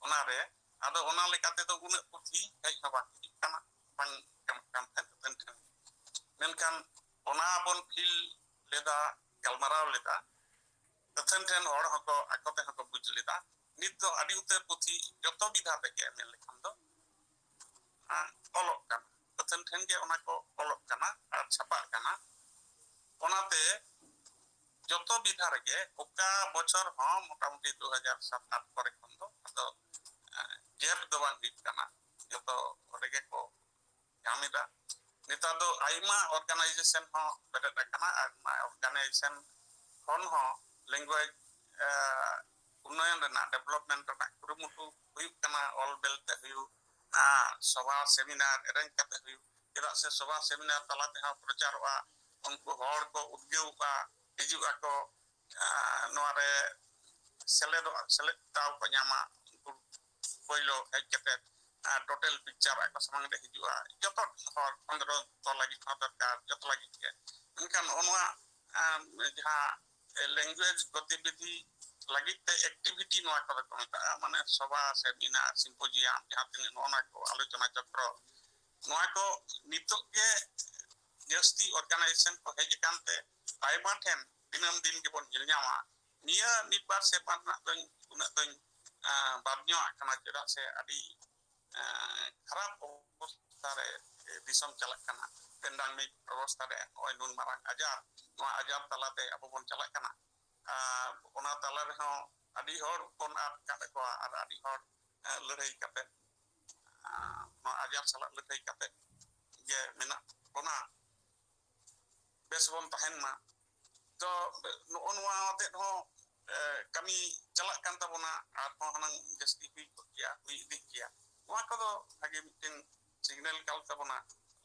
ᱚᱱᱟᱨᱮ᱾ ᱟᱫᱚ ᱚᱱᱟ ᱞᱮᱠᱟ ᱛᱮᱫᱚ ᱩᱱᱟᱹᱜ ᱯᱩᱛᱷᱤ ᱦᱮᱡ ᱦᱚᱸ ᱵᱟᱝ ᱦᱤᱡᱩᱜ ᱠᱟᱱᱟ, ᱵᱟᱝ ᱧᱟᱢᱚᱜ ᱠᱟᱱ ᱛᱟᱦᱮᱸᱫ ᱟᱹᱛᱷᱟᱹᱱ ᱴᱷᱮᱱ᱾ ᱢᱮᱱᱠᱷᱟᱱ ᱚᱱᱟ ᱵᱚᱱ feel ᱞᱮᱫᱟ, ᱜᱟᱞᱢᱟᱨᱟᱣ ᱞᱮᱫᱟ, ᱟᱹᱛᱷᱟᱹᱱ ᱴᱷᱮᱱ ᱦᱚᱲ ᱦᱚᱸᱠᱚ ᱟᱠᱚ ᱛᱮᱦᱚᱸ ᱠᱚ ᱵᱩᱡᱽ ᱞᱮᱫᱟ᱾ ᱱᱤᱛ ᱫᱚ ᱟᱹᱰᱤ ᱩᱛᱟᱹᱨ ᱯᱩᱛᱷᱤ ᱡᱚᱛᱚ ᱵᱤᱫᱷᱟ ᱛᱮᱜᱮ ᱢᱮᱱ ᱞᱮᱠᱷᱟᱱ ᱫᱚ, ᱦᱮᱸ, ᱚᱞᱚᱜ ᱠᱟᱱᱟ, ᱟᱹᱛᱷᱟᱹᱱ ᱴᱷᱮᱱ ᱜᱮ ᱚᱱᱟ ᱠᱚ ᱚᱞᱚᱜ ᱠᱟᱱᱟ ᱟᱨ ᱪᱷᱟᱯᱟᱜ ᱠᱟᱱᱟ᱾ ᱚᱱᱟᱛᱮ ᱡᱚᱛᱚ ᱵᱤᱫᱷᱟ ᱨᱮᱜᱮ ᱚᱠᱟ ᱵᱚᱪᱷᱚᱨ ᱦᱚᱸ ᱢᱚᱴᱟᱢᱩᱴᱤ ᱫᱩ ᱦᱟᱡᱟᱨ ᱥᱟᱛ ᱟᱴ ᱠᱚᱨᱮ ᱠᱷᱚᱱ ᱫᱚ ᱟᱫᱚ, ᱮᱸ, gap ᱫᱚ ᱵᱟᱝ ᱦᱩᱭᱩᱜ ᱠᱟᱱᱟ, ᱡᱚᱛᱚ ᱨᱮᱜᱮ ᱠᱚ ᱧᱟᱢ ᱮᱫᱟ᱾ ᱱᱮᱛᱟᱨ ᱫᱚ ᱟᱭᱢᱟ organization ᱦᱚᱸ ᱵᱮᱨᱮᱫ ᱟᱠᱟᱱᱟ, ᱟᱭᱢᱟ organization ᱠᱷᱚᱱ ᱦᱚᱸ language, ᱮᱸ, ᱩᱱᱱᱚᱭᱚᱱ ᱨᱮᱱᱟᱜ, development ᱨᱮᱱᱟᱜ ᱠᱩᱨᱩᱢᱩᱴᱩ ᱦᱩᱭᱩᱜ ᱠᱟᱱᱟ, ᱚᱞ ᱵᱮᱞ ᱛᱮ ᱦᱩᱭᱩᱜ, ᱟᱸ, ᱥᱚᱵᱷᱟ seminar arrange ᱠᱟᱛᱮ ᱦᱩᱭᱩᱜ, ᱪᱮᱫᱟᱜ ᱥᱮ ᱥᱚᱵᱷᱟ seminar ᱛᱟᱞᱟ ᱛᱮᱦᱚᱸ ᱯᱨᱚᱪᱟᱨᱚᱜᱼᱟ, ᱩᱱᱠᱩ ᱦᱚᱲ ᱠᱚ ᱩᱫᱽᱜᱟᱹᱣᱚᱜᱼᱟ, ᱦᱤᱡᱩᱜ ᱟᱠᱚ, ᱟᱸ, ᱱᱚᱣᱟ ᱨᱮ ᱥᱮᱞᱮᱫᱚᱜᱼᱟ, ᱥᱮᱞᱮᱫ ᱫᱟᱣ ᱠᱚ ᱧᱟᱢᱟ, ᱩᱱᱠᱩ ᱯᱳᱭᱞᱳ ᱦᱮᱡ ᱠᱟᱛᱮ, ᱟᱸ, total picture ᱟᱠᱚ ᱥᱟᱢᱟᱝ ᱨᱮ ᱦᱤᱡᱩᱜᱼᱟ, ᱡᱚᱛᱚ ᱦᱚᱲ ᱠᱷᱚᱸᱫᱽᱨᱚᱸᱫᱽ ᱫᱚ ᱞᱟᱹᱜᱤᱫ ᱦᱚᱸ ᱫᱚᱨᱠᱟᱨ, ᱡᱚᱛᱚ ᱞᱟᱹᱜᱤᱫ ᱜᱮ᱾ ᱢᱮᱱᱠᱷᱟᱱ ᱱᱚᱜᱼᱚ ᱱᱚᱣᱟ, ᱟᱸ, ᱡᱟᱦᱟᱸ language ᱜᱚᱛᱤᱵᱤᱫᱷᱤ ᱞᱟᱹᱜᱤᱫ ᱛᱮ activity ᱱᱚᱣᱟ ᱠᱚᱫᱚ ᱠᱚ ᱢᱮᱛᱟᱜᱼᱟ, ᱢᱟᱱᱮ ᱥᱚᱵᱷᱟ, seminar, symposium, ᱡᱟᱦᱟᱸ ᱛᱤᱱᱟᱹᱜ ᱱᱚᱜᱼᱚ ᱱᱚᱣᱟ ᱠᱚ ᱟᱞᱳᱪᱚᱱᱟ ᱪᱚᱠᱨᱚ, ᱱᱚᱣᱟ ᱠᱚ ᱱᱤᱛᱚᱜ ᱜᱮ ᱡᱟᱹᱥᱛᱤ organization ᱠᱚ ᱦᱮᱡ ᱟᱠᱟᱱ ᱛᱮ ᱟᱭᱢᱟ ᱴᱷᱮᱱ ᱫᱤᱱᱟᱹᱢ ᱫᱤᱱ ᱜᱮᱵᱚᱱ ᱧᱮᱞ ᱧᱟᱢᱟ ᱱᱤᱭᱟᱹ ᱢᱤᱫ ᱵᱟᱨ ᱥᱮᱨᱢᱟ ᱨᱮᱱᱟᱜ ᱫᱚᱧ ᱩᱱᱟᱹᱜ ᱫᱚᱧ, ᱟᱸ, ᱵᱟᱫ ᱧᱚᱜ ᱟᱜ ᱠᱟᱱᱟ, ᱪᱮᱫᱟᱜ ᱥᱮ ᱟᱹᱰᱤ, ᱟᱸ, ᱠᱷᱟᱨᱟᱯ ᱚᱵᱚᱥᱛᱷᱟ ᱨᱮ ᱫᱤᱥᱚᱢ ᱪᱟᱞᱟᱜ ᱠᱟᱱᱟ᱾ pandemic ᱚᱵᱚᱥᱛᱷᱟ ᱨᱮ ᱱᱚᱜᱼᱚᱭ ᱱᱩᱱ ᱢᱟᱨᱟᱝ ᱟᱡᱟᱨ, ᱱᱚᱣᱟ ᱟᱡᱟᱨ ᱛᱟᱞᱟᱛᱮ ᱟᱵᱚ ᱵᱚᱱ ᱪᱟᱞᱟᱜ ᱠᱟᱱᱟ᱾ ᱟᱨ ᱚᱱᱟ ᱛᱟᱞᱟ ᱨᱮᱦᱚᱸ ᱟᱹᱰᱤ ᱦᱚᱲ ᱵᱚᱱ ᱟᱫ ᱠᱟᱫ ᱠᱚᱣᱟ ᱟᱨ ᱟᱹᱰᱤ ᱦᱚᱲ, ᱟᱸ, ᱞᱟᱹᱲᱦᱟᱹᱭ ᱠᱟᱛᱮ, ᱟᱸ, ᱱᱚᱣᱟ ᱟᱡᱟᱨ ᱥᱟᱞᱟᱜ ᱞᱟᱹᱲᱦᱟᱹᱭ ᱠᱟᱛᱮ ᱜᱮ ᱢᱮᱱᱟᱜ ᱵᱚᱱᱟ᱾ ᱵᱮᱥ ᱵᱚᱱ ᱛᱟᱦᱮᱱ ᱢᱟ᱾ ᱛᱚ ᱱᱚᱜᱼᱚ ᱱᱚᱣᱟ ᱟᱛᱮᱫ ᱦᱚᱸ, ᱮ, ᱠᱟᱹᱢᱤ ᱪᱟᱞᱟᱜ ᱠᱟᱱ ᱛᱟᱵᱚᱱᱟ, ᱟᱨᱦᱚᱸ ᱦᱟᱱᱟᱝ ᱡᱟᱹᱥᱛᱤ ᱦᱩᱭ ᱠᱚᱜ ᱜᱮᱭᱟ, ᱦᱩᱭ ᱤᱫᱤᱜ ᱜᱮᱭᱟ᱾ ᱱᱚᱣᱟ ᱠᱚᱫᱚ ᱵᱷᱟᱜᱮ ᱢᱤᱫᱴᱮᱱ signal ᱠᱟᱱ ᱛᱟᱵᱚᱱᱟ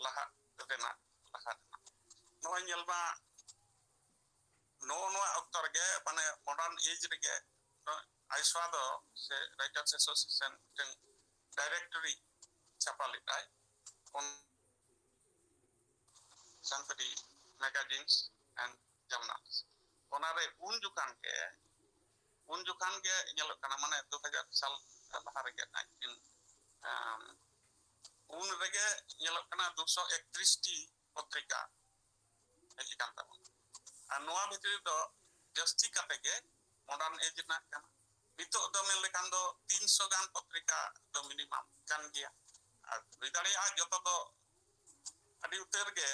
ᱞᱟᱦᱟᱜ ᱨᱮᱱᱟᱜ, ᱞᱟᱦᱟ ᱨᱮᱱᱟᱜ᱾ ᱱᱚᱜᱼᱚᱭ ᱧᱮᱞ ᱢᱟ, ᱱᱚᱜᱼᱚ ᱱᱚᱣᱟ ᱚᱠᱛᱚ ᱨᱮᱜᱮ, ᱢᱟᱱᱮ modern age ᱨᱮᱜᱮ, ᱟᱭᱥᱣᱟ ᱫᱚ ᱥᱮ Writers Association ᱢᱤᱫᱴᱮᱱ directory ᱪᱷᱟᱯᱟ ᱞᱮᱫᱟᱭ᱾ ᱚᱱ-, Sanskrit magazines and journals᱾ ᱚᱱᱟᱨᱮ ᱩᱱ ᱡᱚᱠᱷᱟᱱ ᱜᱮ, ᱩᱱ ᱡᱚᱠᱷᱟᱱ ᱜᱮ ᱧᱮᱞᱚᱜ ᱠᱟᱱᱟ, ᱢᱟᱱᱮ ᱫᱩ ᱦᱟᱡᱟᱨ ᱥᱟᱞ ᱞᱟᱦᱟ ᱨᱮᱜᱮ, nineteen, ᱟᱢ, ᱩᱱ ᱨᱮᱜᱮ ᱧᱮᱞᱚᱜ ᱠᱟᱱᱟ ᱫᱩᱥᱚ ᱮᱠᱛᱨᱤᱥ ᱴᱤ ᱯᱚᱛᱨᱤᱠᱟ ᱦᱮᱡ ᱟᱠᱟᱱ ᱛᱟᱵᱚᱱᱟ᱾ ᱟᱨ ᱱᱚᱣᱟ ᱵᱷᱤᱛᱨᱤ ᱨᱮᱫᱚ ᱡᱟᱹᱥᱛᱤ ᱠᱟᱛᱮ ᱜᱮ modern age ᱨᱮᱱᱟᱜ ᱠᱟᱱᱟ᱾ ᱱᱤᱛᱚᱜ ᱫᱚ ᱢᱮᱱ ᱞᱮᱠᱷᱟᱱ ᱫᱚ ᱛᱤᱱᱥᱚ ᱜᱟᱱ ᱯᱚᱛᱨᱤᱠᱟ ᱫᱚ minimum ᱠᱟᱱ ᱜᱮᱭᱟ᱾ ᱟᱨ ᱦᱩᱭ ᱫᱟᱲᱮᱭᱟᱜᱼᱟ ᱡᱚᱛᱚ ᱫᱚ ᱟᱹᱰᱤ ᱩᱛᱟᱹᱨ ᱜᱮ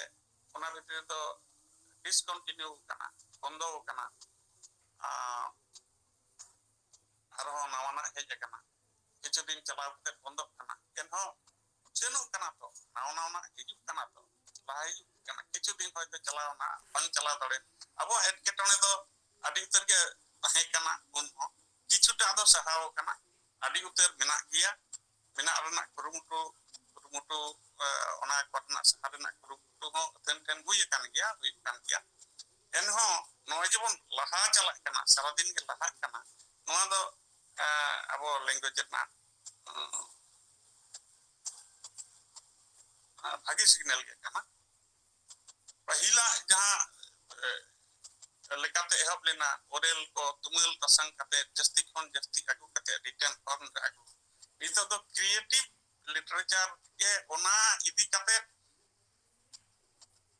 ᱚᱱᱟ ᱵᱷᱤᱛᱨᱤ ᱨᱮᱫᱚ discontinue ᱠᱟᱱᱟ, ᱵᱚᱱᱫᱚ ᱠᱟᱱᱟ᱾ ᱟᱨ ᱟᱨᱦᱚᱸ ᱱᱟᱣᱟᱱᱟᱜ ᱦᱮᱡ ᱟᱠᱟᱱᱟ, ᱠᱤᱪᱷᱩ ᱫᱤᱱ ᱪᱟᱞᱟᱣ ᱠᱟᱛᱮ ᱵᱚᱱᱫᱚᱜ ᱠᱟᱱᱟ, ᱮᱱᱦᱚᱸ ᱥᱮᱱᱚᱜ ᱠᱟᱱᱟ ᱛᱚ, ᱱᱟᱣᱟ ᱱᱟᱣᱟᱱᱟᱜ ᱦᱤᱡᱩᱜ ᱠᱟᱱᱟ ᱛᱚ, ᱞᱟᱦᱟ ᱦᱤᱡᱩᱜ ᱠᱟᱱᱟ᱾ ᱠᱤᱪᱷᱩ ᱫᱤᱱ ᱦᱚᱭᱛᱚ ᱪᱟᱞᱟᱣ ᱮᱱᱟ, ᱵᱟᱝ ᱪᱟᱞᱟᱣ ᱫᱟᱲᱮᱭᱟᱜᱼᱟ᱾ ᱟᱵᱚᱣᱟᱜ ᱮᱴᱠᱮᱴᱚᱬᱮ ᱫᱚ ᱟᱹᱰᱤ ᱩᱛᱟᱹᱨ ᱜᱮ ᱛᱟᱦᱮᱸ ᱠᱟᱱᱟ ᱩᱱ ᱦᱚᱸ, ᱠᱤᱪᱷᱩᱴᱟ ᱫᱚ ᱥᱟᱦᱟᱣ ᱟᱠᱟᱱᱟ, ᱟᱹᱰᱤ ᱩᱛᱟᱹᱨ ᱢᱮᱱᱟᱜ ᱜᱮᱭᱟ᱾ ᱢᱮᱱᱟᱜ ᱨᱮᱱᱟᱜ ᱠᱩᱨᱩᱢᱩᱴᱩ, ᱠᱩᱨᱩᱢᱩᱴᱩ, ᱮ, ᱚᱱᱟ ᱠᱚᱨᱮᱱᱟᱜ ᱥᱟᱦᱟ ᱨᱮᱱᱟᱜ ᱠᱩᱨᱩᱢᱩᱴᱩ ᱦᱚᱸ ᱟᱹᱛᱷᱟᱹᱱ ᱴᱷᱮᱱ ᱦᱩᱭ ᱟᱠᱟᱱ ᱜᱮᱭᱟ, ᱦᱩᱭᱩᱜ ᱠᱟᱱ ᱜᱮᱭᱟ᱾ ᱮᱱᱦᱚᱸ ᱱᱚᱜᱼᱚᱭ ᱡᱮᱵᱚᱱ ᱞᱟᱦᱟ ᱪᱟᱞᱟᱜ ᱠᱟᱱᱟ, ᱥᱟᱨᱟᱫᱤᱱ ᱜᱮ ᱞᱟᱦᱟᱜ ᱠᱟᱱᱟ, ᱱᱚᱣᱟ ᱫᱚ, ᱮ, ᱟᱵᱚ language ᱨᱮᱱᱟᱜ, ᱩᱸ, ᱵᱷᱟᱹᱜᱤ signal ᱜᱮ ᱠᱟᱱᱟ᱾ ᱯᱟᱹᱦᱤᱞᱟᱜ ᱡᱟᱦᱟᱸ, ᱮ, ᱞᱮᱠᱟᱛᱮ ᱮᱦᱚᱵ ᱞᱮᱱᱟ, oral ᱠᱚ ᱛᱩᱢᱟᱹᱞ ᱛᱟᱥᱟᱝ ᱠᱟᱛᱮ, ᱡᱟᱹᱥᱛᱤ ᱠᱷᱚᱱ ᱡᱟᱹᱥᱛᱤ ᱟᱹᱜᱩ ᱠᱟᱛᱮ, written form ᱨᱮ ᱟᱹᱜᱩ᱾ ᱱᱤᱛᱚᱜ ᱫᱚ creative literature ᱜᱮ ᱚᱱᱟ ᱤᱫᱤ ᱠᱟᱛᱮ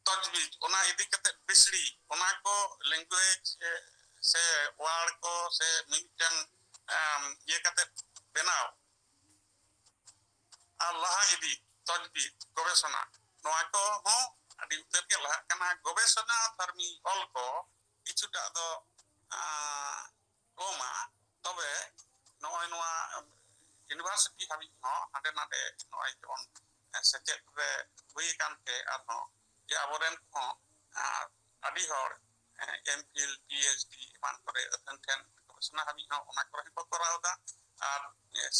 ᱛᱚᱡᱽᱵᱤᱡᱽ, ᱚᱱᱟ ᱤᱫᱤ ᱠᱟᱛᱮ ᱵᱤᱥᱲᱤ, ᱚᱱᱟ ᱠᱚ language, ᱮ, ᱥᱮ word ᱥᱮ ᱢᱤᱢᱤᱫᱴᱟᱝ ᱤᱭᱟᱹ ᱠᱟᱛᱮ ᱵᱮᱱᱟᱣ ᱟᱨ ᱞᱟᱦᱟ ᱤᱫᱤ, ᱛᱚᱡᱽᱵᱤᱡ, ᱜᱚᱵᱮᱥᱚᱱᱟ, ᱱᱚᱣᱟ ᱠᱚᱦᱚᱸ ᱟᱹᱰᱤ ᱩᱛᱟᱹᱨ ᱜᱮ ᱞᱟᱦᱟᱜ ᱠᱟᱱᱟ᱾ ᱜᱚᱵᱮᱥᱚᱱᱟ ᱫᱷᱟᱨᱢᱤ ᱚᱞ ᱠᱚ ᱠᱤᱪᱷᱩᱴᱟᱜ ᱫᱚ ᱠᱚᱢᱟ, ᱛᱚᱵᱮ ᱱᱚᱜᱼᱚᱭ ᱱᱚᱣᱟ ᱤᱭᱩᱱᱤᱵᱷᱟᱨᱥᱤᱴᱤ ᱦᱟᱹᱵᱤᱡ ᱦᱚᱸ ᱦᱟᱸᱰᱮ ᱱᱟᱰᱮ ᱱᱚᱜᱼᱚᱭ ᱡᱮᱢᱚᱱ ᱥᱮᱪᱮᱫ ᱨᱮ ᱦᱩᱭ ᱟᱠᱟᱱ ᱛᱮ ᱟᱨᱦᱚᱸ ᱡᱮ ᱟᱵᱚᱨᱮᱱ ᱠᱚᱦᱚᱸ ᱟᱹᱰᱤ ᱦᱚᱲ ᱮᱢ ᱯᱷᱤᱞ, ᱯᱤ ᱮᱭᱤᱪ ᱰᱤ ᱮᱢᱟᱱ ᱠᱚᱨᱮ ᱟᱹᱛᱷᱟᱹᱱ ᱴᱷᱮᱱ ᱜᱚᱵᱮᱥᱚᱱᱟ ᱦᱟᱹᱵᱤᱡ ᱦᱚᱸ ᱚᱱᱟ ᱠᱚᱨᱮ ᱦᱚᱸᱠᱚ ᱠᱚᱨᱟᱣ ᱮᱫᱟ᱾ ᱟᱨ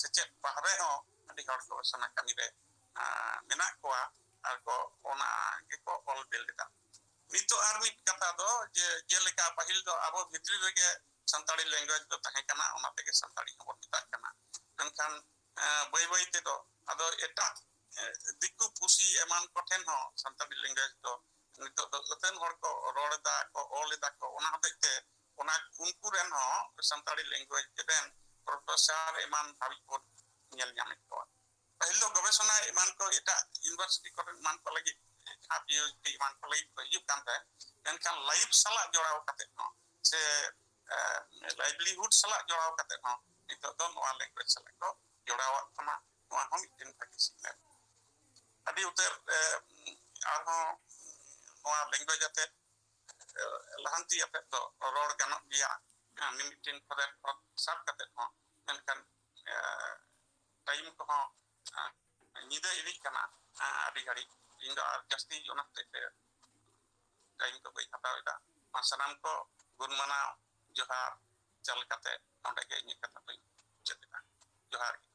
ᱥᱮᱪᱮᱫ ᱵᱟᱦᱨᱮ ᱦᱚᱸ ᱟᱹᱰᱤ ᱦᱚᱲ ᱜᱚᱵᱮᱥᱚᱱᱟ ᱠᱟᱹᱢᱤ ᱨᱮ ᱢᱮᱱᱟᱜ ᱠᱚᱣᱟ ᱟᱨ ᱠᱚ ᱚᱱᱟ ᱜᱮᱠᱚ ᱚᱞ ᱵᱤᱞ ᱮᱫᱟ᱾ ᱱᱤᱛᱚᱜ ᱟᱨ ᱢᱤᱫ ᱠᱟᱛᱷᱟ ᱫᱚ ᱡᱮ ᱡᱮᱞᱮᱠᱟ ᱯᱟᱹᱦᱤᱞ ᱫᱚ ᱟᱵᱚ ᱵᱷᱤᱛᱨᱤ ᱨᱮᱜᱮ ᱥᱟᱱᱛᱟᱲᱤ ᱞᱮᱝᱜᱩᱭᱮᱡᱽ ᱫᱚ ᱛᱟᱦᱮᱸ ᱠᱟᱱᱟ, ᱚᱱᱟ ᱛᱮᱜᱮ ᱥᱟᱱᱛᱟᱲᱤ ᱦᱚᱸᱵᱚᱱ ᱢᱮᱛᱟᱜ ᱠᱟᱱᱟ᱾ ᱢᱮᱱᱠᱷᱟᱱ ᱵᱟᱹᱭ ᱵᱟᱹᱭ ᱛᱮᱫᱚ ᱟᱫᱚ ᱮᱴᱟᱜ ᱫᱤᱠᱩ ᱯᱩᱥᱤ ᱮᱢᱟᱱ ᱠᱚᱴᱷᱮᱱ ᱦᱚᱸ ᱥᱟᱱᱛᱟᱲᱤ ᱞᱮᱝᱜᱩᱭᱮᱡᱽ ᱫᱚ ᱱᱤᱛᱚᱜ ᱫᱚ ᱟᱹᱛᱟᱹᱱ ᱦᱚᱲ ᱠᱚ ᱨᱚᱲ ᱮᱫᱟ ᱠᱚ, ᱚᱞ ᱮᱫᱟ ᱠᱚ᱾ ᱚᱱᱟ ᱦᱚᱛᱮᱡ ᱛᱮ ᱚᱱᱟ ᱩᱱᱠᱩ ᱨᱮᱱ ᱦᱚᱸ ᱥᱟᱱᱛᱟᱲᱤ ᱞᱮᱝᱜᱩᱭᱮᱡᱽ ᱨᱮᱱ ᱯᱨᱚᱯᱷᱮᱥᱟᱨ ᱮᱢᱟᱱ ᱦᱟᱹᱵᱤᱡ ᱵᱚᱱ ᱧᱮᱞ ᱧᱟᱢᱮᱫ ᱠᱚᱣᱟ᱾ ᱯᱟᱹᱦᱤᱞ ᱫᱚ ᱜᱚᱵᱮᱥᱚᱱᱟ ᱮᱢᱟᱱ ᱠᱚ ᱮᱴᱟᱜ ᱤᱭᱩᱱᱤᱵᱷᱟᱨᱥᱤᱴᱤ ᱠᱚᱨᱮ ᱮᱢᱟᱱ ᱠᱚ ᱞᱟᱹᱜᱤᱫ, ᱡᱟᱦᱟᱸ ᱯᱤ ᱮᱭᱤᱪ ᱰᱤ ᱮᱢᱟᱱ ᱠᱚ ᱞᱟᱹᱜᱤᱫ ᱠᱚ ᱦᱤᱡᱩᱜ ᱠᱟᱱ ᱛᱟᱦᱮᱸᱫ, ᱢᱮᱱᱠᱷᱟᱱ ᱞᱟᱭᱤᱯᱷ ᱥᱟᱞᱟᱜ ᱡᱚᱲᱟᱣ ᱠᱟᱛᱮ ᱦᱚᱸ ᱥᱮ ᱞᱟᱭᱤᱵᱷᱞᱤᱦᱩᱰ ᱥᱟᱞᱟᱜ ᱡᱚᱲᱟᱣ ᱠᱟᱛᱮ ᱦᱚᱸ ᱱᱤᱛᱚᱜ ᱫᱚ ᱱᱚᱣᱟ ᱞᱮᱝᱜᱩᱭᱮᱡᱽ ᱥᱟᱞᱟᱜ ᱠᱚ ᱡᱚᱲᱟᱣᱟᱜ ᱠᱟᱱᱟ᱾ ᱱᱚᱣᱟ ᱦᱚᱸ ᱢᱤᱫᱴᱮᱱ ᱵᱷᱟᱹᱜᱤ ᱥᱤᱠᱷᱱᱟᱹᱛ᱾ ᱟᱹᱰᱤ ᱩᱛᱟᱹᱨ ᱟᱨᱦᱚᱸ ᱱᱚᱣᱟ ᱞᱮᱝᱜᱩᱭᱮᱡᱽ ᱟᱛᱮ ᱞᱟᱦᱟᱱᱛᱤ ᱟᱛᱮ ᱫᱚ ᱨᱚᱲ ᱜᱟᱱᱚᱜ ᱜᱮᱭᱟ᱾ ᱢᱤᱢᱤᱫᱴᱮᱱ ᱯᱷᱚᱨᱮᱱ ᱥᱟᱵ ᱠᱟᱛᱮ ᱦᱚᱸ, ᱢᱮᱱᱠᱷᱟᱱ ᱴᱟᱭᱤᱢ ᱠᱚᱦᱚᱸ ᱧᱤᱫᱟᱹ ᱤᱫᱤᱜ ᱠᱟᱱᱟ ᱟᱹᱰᱤ ᱜᱷᱟᱹᱲᱤᱡ᱾ ᱤᱧ ᱫᱚ ᱟᱨ ᱡᱟᱹᱥᱛᱤ ᱚᱱᱟ ᱦᱚᱛᱮᱡ ᱛᱮ ᱴᱟᱭᱤᱢ ᱫᱚ ᱵᱟᱹᱧ ᱦᱟᱛᱟᱣ ᱮᱫᱟ᱾ ᱢᱟ ᱥᱟᱱᱟᱢ ᱠᱚ ᱜᱩᱱ ᱢᱟᱱᱟᱣ ᱡᱚᱦᱟᱨ ᱪᱟᱞ ᱠᱟᱛᱮ ᱱᱚᱰᱮ ᱜᱮ ᱤᱧᱟᱹᱜ ᱠᱟᱛᱷᱟ ᱫᱚᱧ ᱢᱩᱪᱟᱹᱫ ᱮᱫᱟ᱾ ᱡᱚᱦᱟᱨ ᱜᱮ᱾